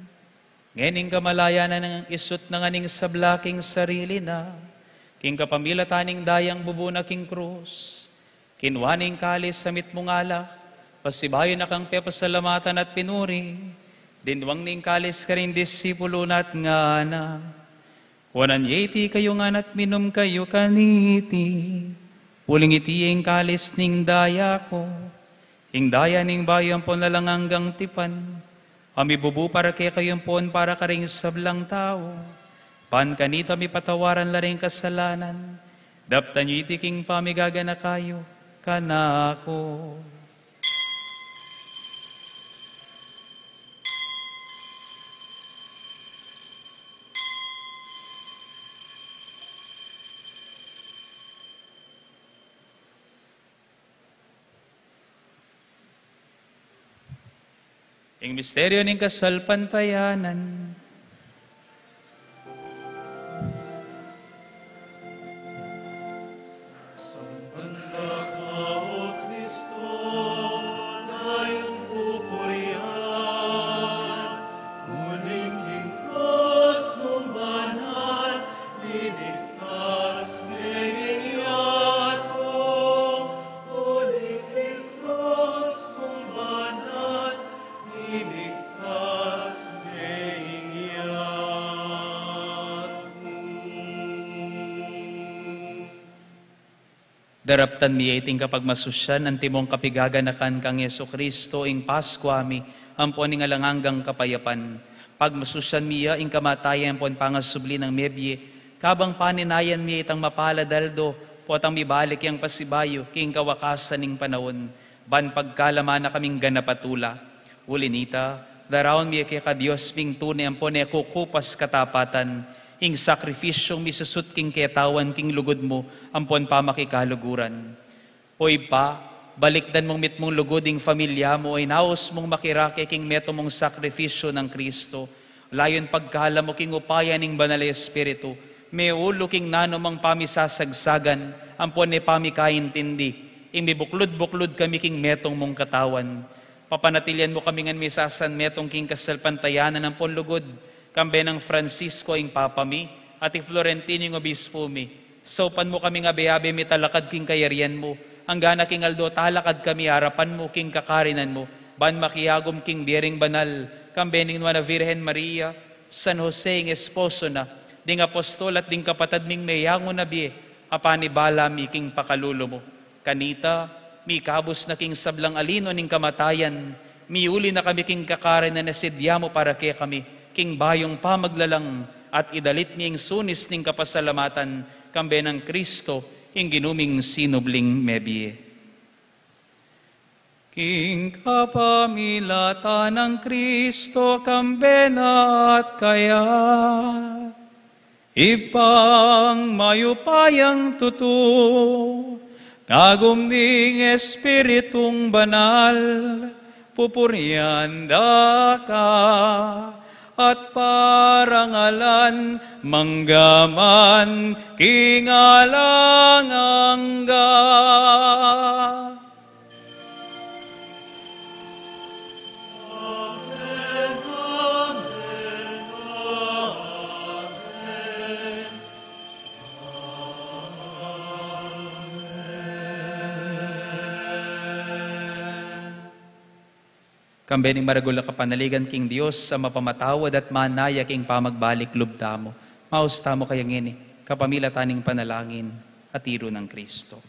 ngening kamalayan na nang isut na ngan ing sabla king sarili na, king kapamilatan ning dayang bubu na king krus, kinua ne ing kalis a mitmung alak, pasibayu na kang pepasalamatan at pinuri, dinwang ne ing kalis karing disipulu na at ngana: Kuanan ye iti kayu ngan at minum kayu kaniti. Uling iti ing kalis ning daya ku, ing daya ning bayu ampon alang anggang tipan, a mibubu para kekayu ampon para karing sablang tau. Ban kanita mipatawaran la ring kasalanan. Daptan yu iti king pamigaganaka yu kanaku. Ing misteryo ning kasalpantayanan. Sambandak ka, O Kristo, dayun pupurian, uling king krus mung banal, liligtas me ing yatu, uling king krus mung banal, iligtas me ing yatu. Daraptan mi ya iting kapagmasusyan, antimong kapigaganakan kang Jesucristo, ing Paskua mi, ampon ing alang anggang kapayapan. Pagmasusyan mi ya ing kamatayan ampon pangasubli nang mebie, kabang paninayan mi ya itang mapalad aldo, potang mibalik yang pasibayu, king kawakasan ning panaun. Ban pagkalaman na kaming ganap a tula. Uli nita, daraun mi ya keka Dios ming tune ampon e kukupas katapatan, ing sakrifisyung misusut king ketawan king lugud mu ampon pamakikaluguran. O Ibpa, balikdan mung mitmung lugud ing familia mu, o inaus mung makirake king metung mung sakrifisyu nang Kristo, layun pagkalam mu king upaya ning Banal a Espiritu, meulu king nanumang pamisasagsagan ampon e pamikaintindi, ing mibuklud-buklud kami king metung mung katawan. Papanatilian mu kami ngan misasanmetung king kasalpantayanan ampon lugud, kambe nang Francisco ing Papa mi, at i Florentino ing Obispo mi. Saupan mu kaming abe-abe mitalakad king kayarian mu, anggana king aldo talakad kami arapan mu king kakarinan mu, ban makiagum king bie ring banal, kambe ning Nuan a Virgen Maria, San Jose ing esposo na, ding apostol at ding kapatad ming meyangu na bie, a panibala mi king pakalulu mu. Kanita, mikabus na king sablang alino ning kamatayan, miuli na kami king kakarinan a sidya mu para kekami, king bayung pamaglalang, at idalit mi ing sunis ning kapasalamatan, kambe nang Kristo, ing Ginu ming sinubling mebie. King kapamilatan nang Kristo, kambe na at kaya, Ibpang mayupayang tutu, kagum ning Espiritung Banal, pupurian da ka at parangalan manggaman king alang angga. Kambe ning maragul a kapanaligan king Dios a mapamatawad at manaya king pamagbalik lub tamu. Maus tamu kaya ngeni, kapamilatan ning panalangin a tiru nang Kristo.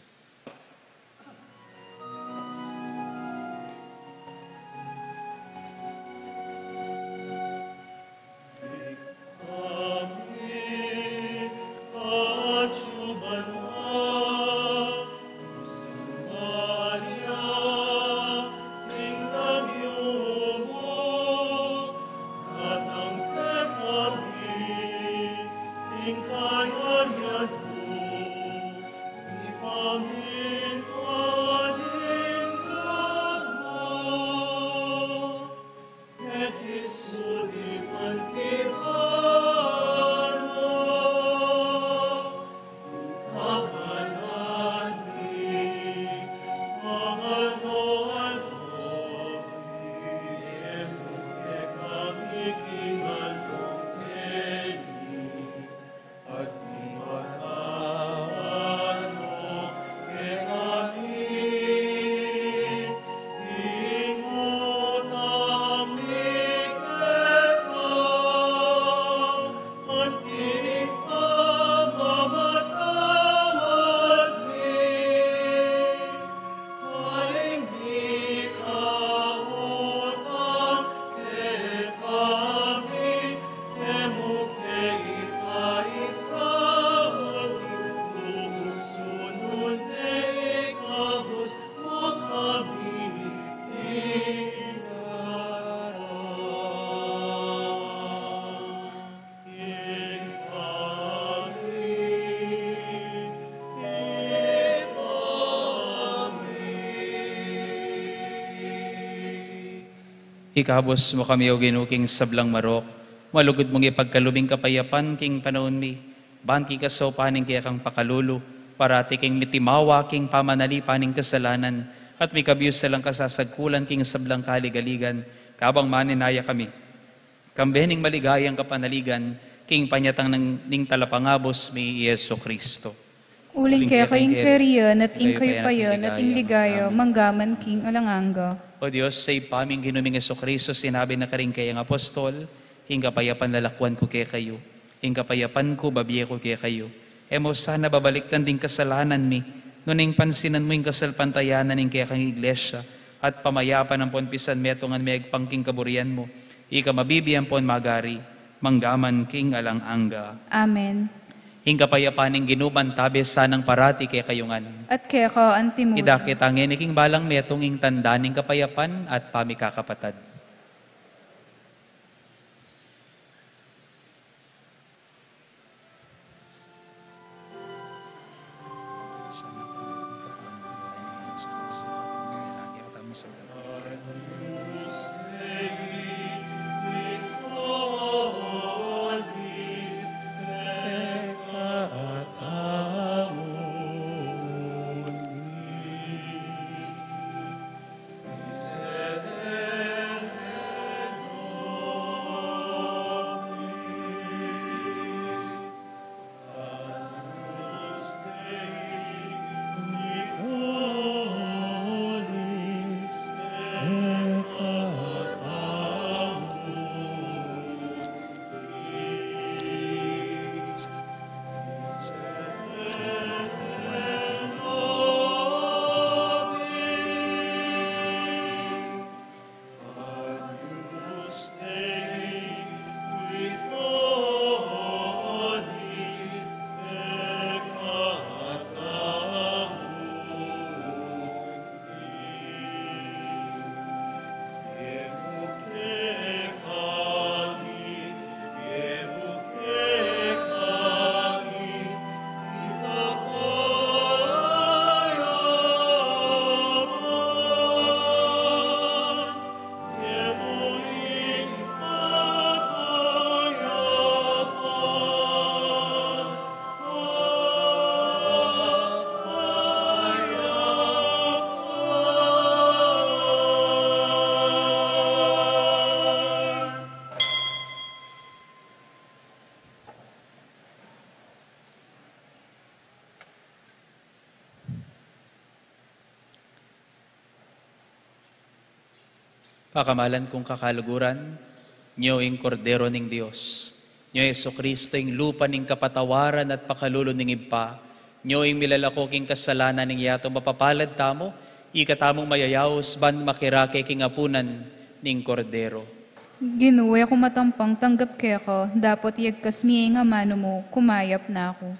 Ikabus mu kami, O Ginu, king sablang marok. Malugud mung ipagkalub ing kapayapan king panaun mi, ban king kasaupan ning kekang pakalulu, parati kaming mitimawa king pamanalipan ning kasalanan, at mikabius sa lang kasasagkulan king sablang kaligaligan, kabang maninaya kami kambe ning maligayang kapanaligan king panyatang ning, ning Talapangabus mi, Jesu Cristo. Uling keka ing karian, at ing kayupayan, at ing ligaya, manggaman king alang angga. O Dios, sa Ibpa ming Ginu ming Jesu Cristo, sinabi na karing kayang apostol, "Ing kapayapan lalakwan ku kekayu, ing kapayapan ku babie ku kekayu." E mu sana babalikdan ding kasalanan mi, nune ing pansinan mu ing kasalpantayanan ning kekang iglesia, at pamayapan ampon pisanmetungan megpang king kaburian mu, ika mabibie ampon magari, manggaman king alang angga. Amen. Ing kapayapan ning Ginu mantabe sanang parati kekayu ngan. At keka antimurin. Idake ta ngeni king balang metung ing tanda ning kapayapan at pamikakapatad. Pakamalan kung kakaluguran, nyo ing Kordero ning Dios, nyo Jesucristo, ing lupa ning kapatawaran at pakalulu ning Ibpa, nyo ing milalako king kasalanan ning yatu. Mapapalad tamu, ika tamung mayayaus ban makirake king apunan ning Kordero. Ginu, e ku matampang tanggap keka, dapot yagkas mu ing amanu mu, kumayap na ku.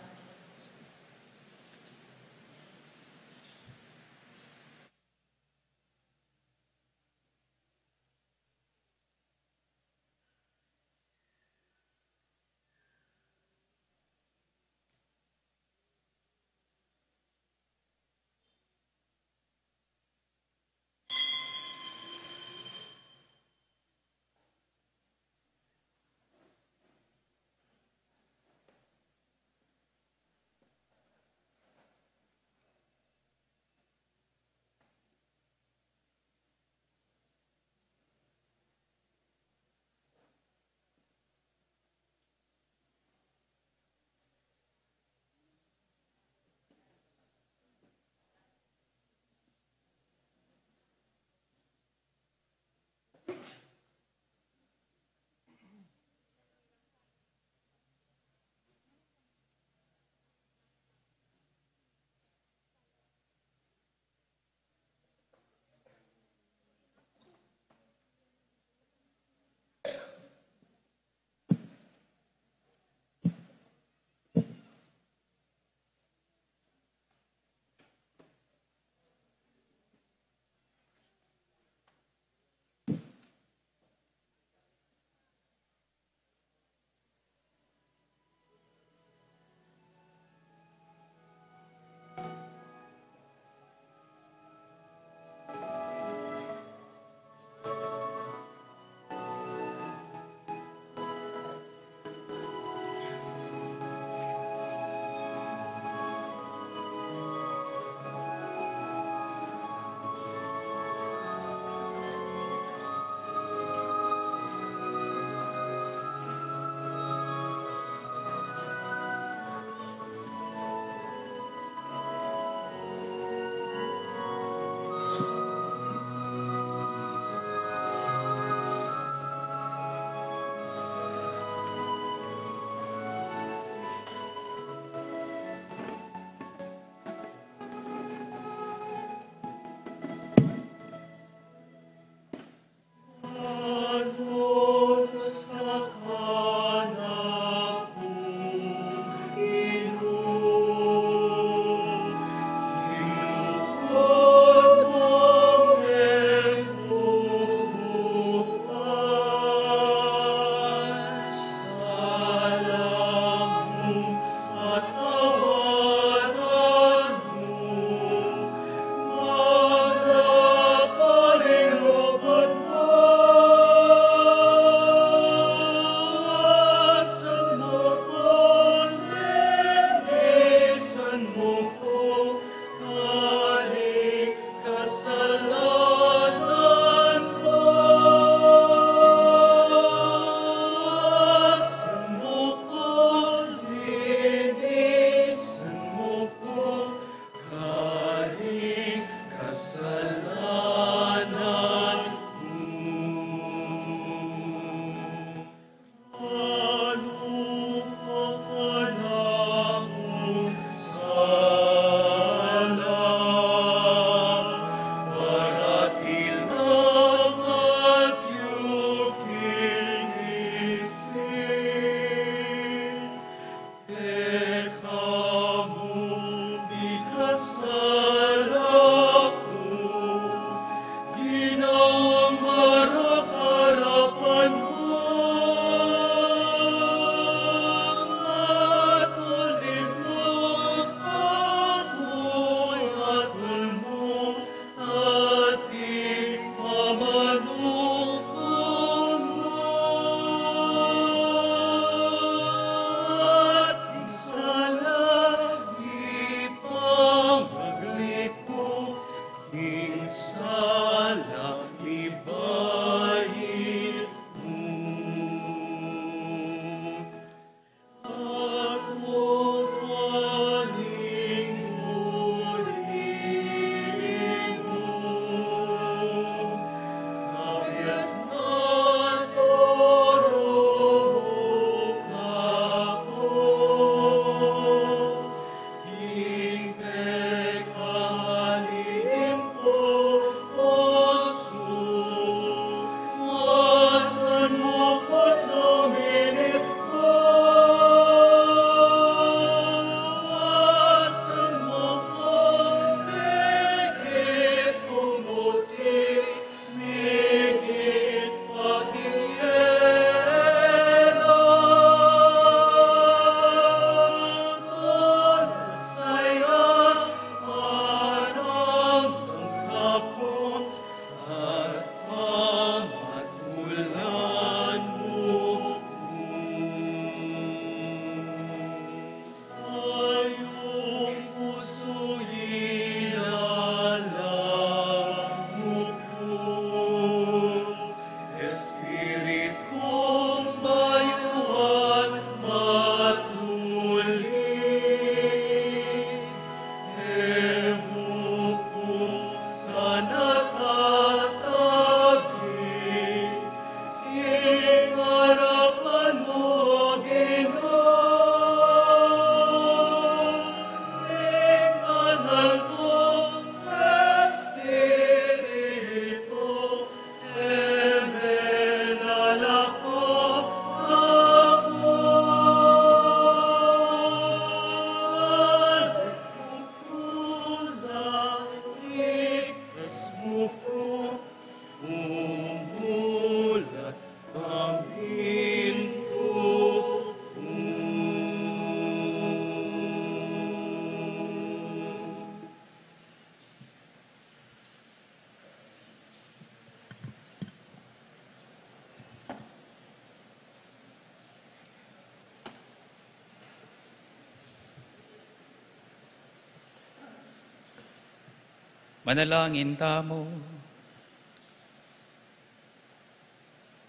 Manalangin tamu.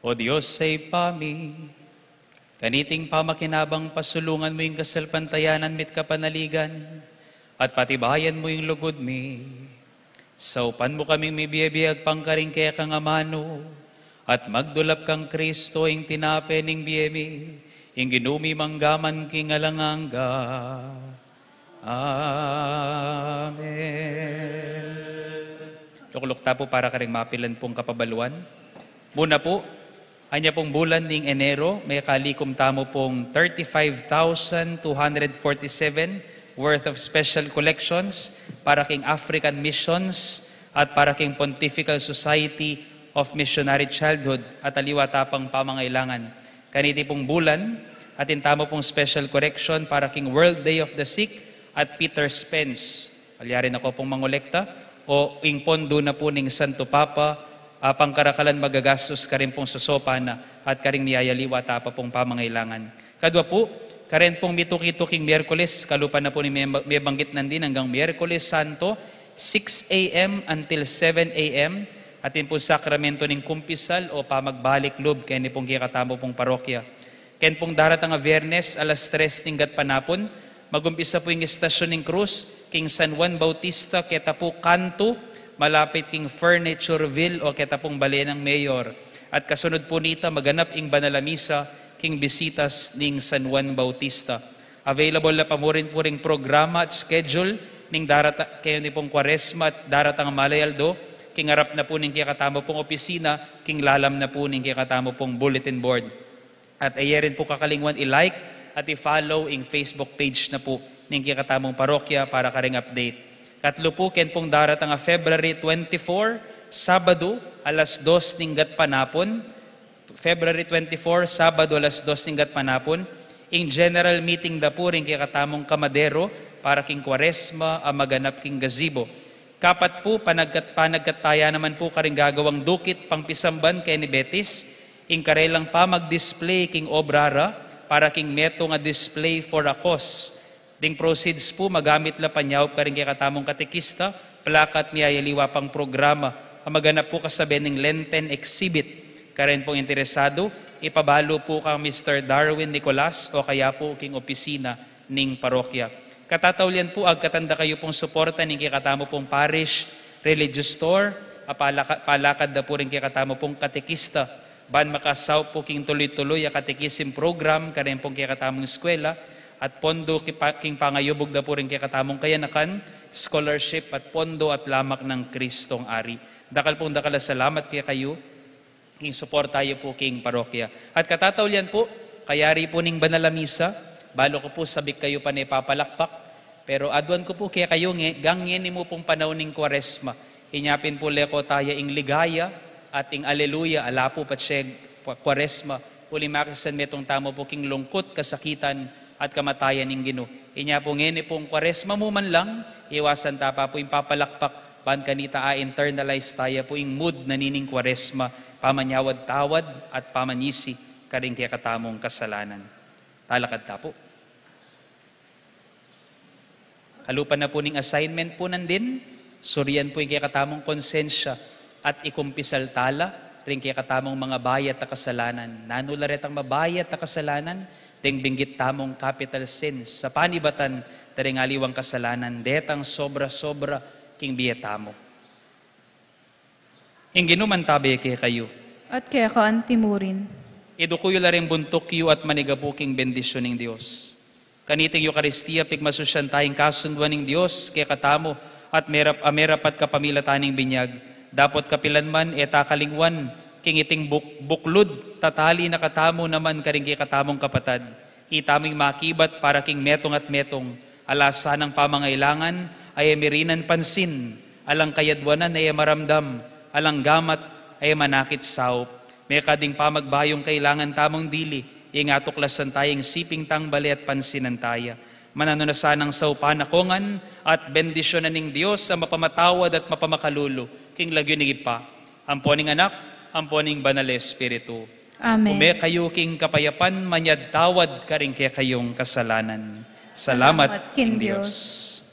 O Dios a Ibpa mi, kaniting pamakinabang pasulungan mu ing kasalpantayanan mi't kapanaligan, at patibayan mu ing lugud mi. Saupan mu kaming mibie-bie agpang karing kekang amanu, at magdulap kang Kristo ing tinape ning bie mi, ing Ginu mi mangga man king alang angga. Amen. Lukluk ta pu para karing mapilan pung kapabaluan. Muna pu, anya pung bulan ning Enero, mekalikum tamu pung thirty-five thousand two hundred forty-seven worth of special collections para king African Missions at para king Pontifical Society of Missionary Childhood at aliwa ta pang pamangailangan. Kaniti pung bulan, atin tamu pung special collection para king World Day of the Sick at Peter Spence. Alyari na ko pung mangolekta, o ing pondo na pu ning Santo Papa, a pangkarakalan magagastus karin pung sosopan na at karing miyayaliwa ta pa pung pamangailangan. Kadwa pu, karin pung mituki-tuking Miyerkules, kalupa na pu ning meba-, mebanggit nandin anggang Miyerkules Santo, six a.m. until seven a.m., atin pung sakramento ning kumpisal o pamagbalik lub keni pung kekatamu pung parokya. Ken pung daratang a Biyernes, alas tres ning gatpanapun, magumpisa pu ing estasyun ning krus king San Juan Bautista, keta pu kantu, malapit king Furniture Ville o keta pung bale nang mayor. At kasunud pu nita, maganap ing banal a misa king bisitas ning San Juan Bautista. Available na pa mu rin pu ring programa at schedule ning darata-, keni pung Kwaresma at daratang a malayaldo, king arap na pu ning kekatamu pung opisina, king lalam na pu ning kekatamu pung bulletin board. At e ye rin pu kakalingwan i-like at i-follow ing Facebook page na pu ning kekatamung parokya para karing update. Katlu pu, ken pung daratang a February twenty-four, Sabado, alas dos ning gatpanapun, February twenty-four, Sabado, alas dos ning gatpanapun, ing general meeting da pu ring kekatamung kamadero para king Kwaresma a maganap king gazebo. Kapat pu, panagkat-, panagkataya naman pu karing gagawang dukit pangpisamban keni Betis, ing karelang pamag-display king obra ra para king metung a Display for a Cause. Ding proceeds pu, magamit la panyaup karing kekatamung katekista, plaka at miyayaliwa pang programa a maganap pu kasabe ning Lenten exhibit. Karin pung interesadu, ipabalu pu kang Mister Darwin Nicolas o kaya pu king opisina ning parokya. Katataulian pu, agkatan da kayu pung suporta ning kekatamu pung parish religious store, a palaka-, palakad da pu ring kekatamu pung katekista ban makasaup pu king tuloy-tuloy a catechism program karin pung kekatamung eskwela, at pondo ki pa-, king pangayubug da pu ring kekatamung kayanakan, scholarship at pondo at lamak nang Kristong Ari. Dakal pung dakal a salamat kekayu king suporta yu pu king parokya. At katataulian pu, kayari pu ning banal a misa, balu ku pu sabik kayu pa ne papalakpak, pero aduan ku pu kekayu nge-, gang ngeni mu pung panaun ning Kwaresma, inya pin pu leko taya ing ligaya at ing aleluya, ala pu patse Kwa-, Kwaresma, uling makisan metung tamu pu king lungkut, kasakitan, at kamatayan ning Ginu. Inya pu ngeni pung Kwaresma mu man lang, iwasan ta pa pu ing papalakpak, ban kanita a-internalize taya pu ing mood na nining Kwaresma, pamanyawad-tawad at pamanyisi karing kekatamung kasalanan. Talakad ta pu. Kalupa na pu ning assignment pu nandin, surian pu ing kekatamung konsensya at ikumpisal tala ring kekatamung mga bayat a kasalanan. Nanu la retang mabayat a kasalanan? Deng binggit tamung capital sins. Sa panibatan da ring aliwang kasalanan, detang sobra-sobra king bie tamu. Ing Ginu mantabe kekayu. At keka antimurin. Iduku yu la ring buntuk yu at manigapu king bendisyun ning Dios. Kaniting Eukaristia, pigmasusyan taya ing kasunduan ning Dios kekatamu at merap-, a merapat kapamilatan ning binyag. Dapot kapilan man, e ta kalingwan king iting buk-, buklud, tatali na katamu naman karing kekatamung kapatad. Itamu ing makibat para king metung at metung, ala sanang pamangailangan a e mirinan pansin, alang kayadwanan a e maramdam, alang gamat a e manakit saup. Mekad ing pamagbayung kailangan tamung dili, ing atuklasan taya ing siping tang bale at pansinan taya. Mananu na sanang saupan a kongan at bendisyunan ning Dios a mapamatawad at mapamakalulu, king lagyu ning Ibpa, ampo ning Anak, ampo ning Banal a Espiritu. Amen. Ume kayu king kapayapan, manyad tawad karing kekayung kasalanan. Salamat king Dios.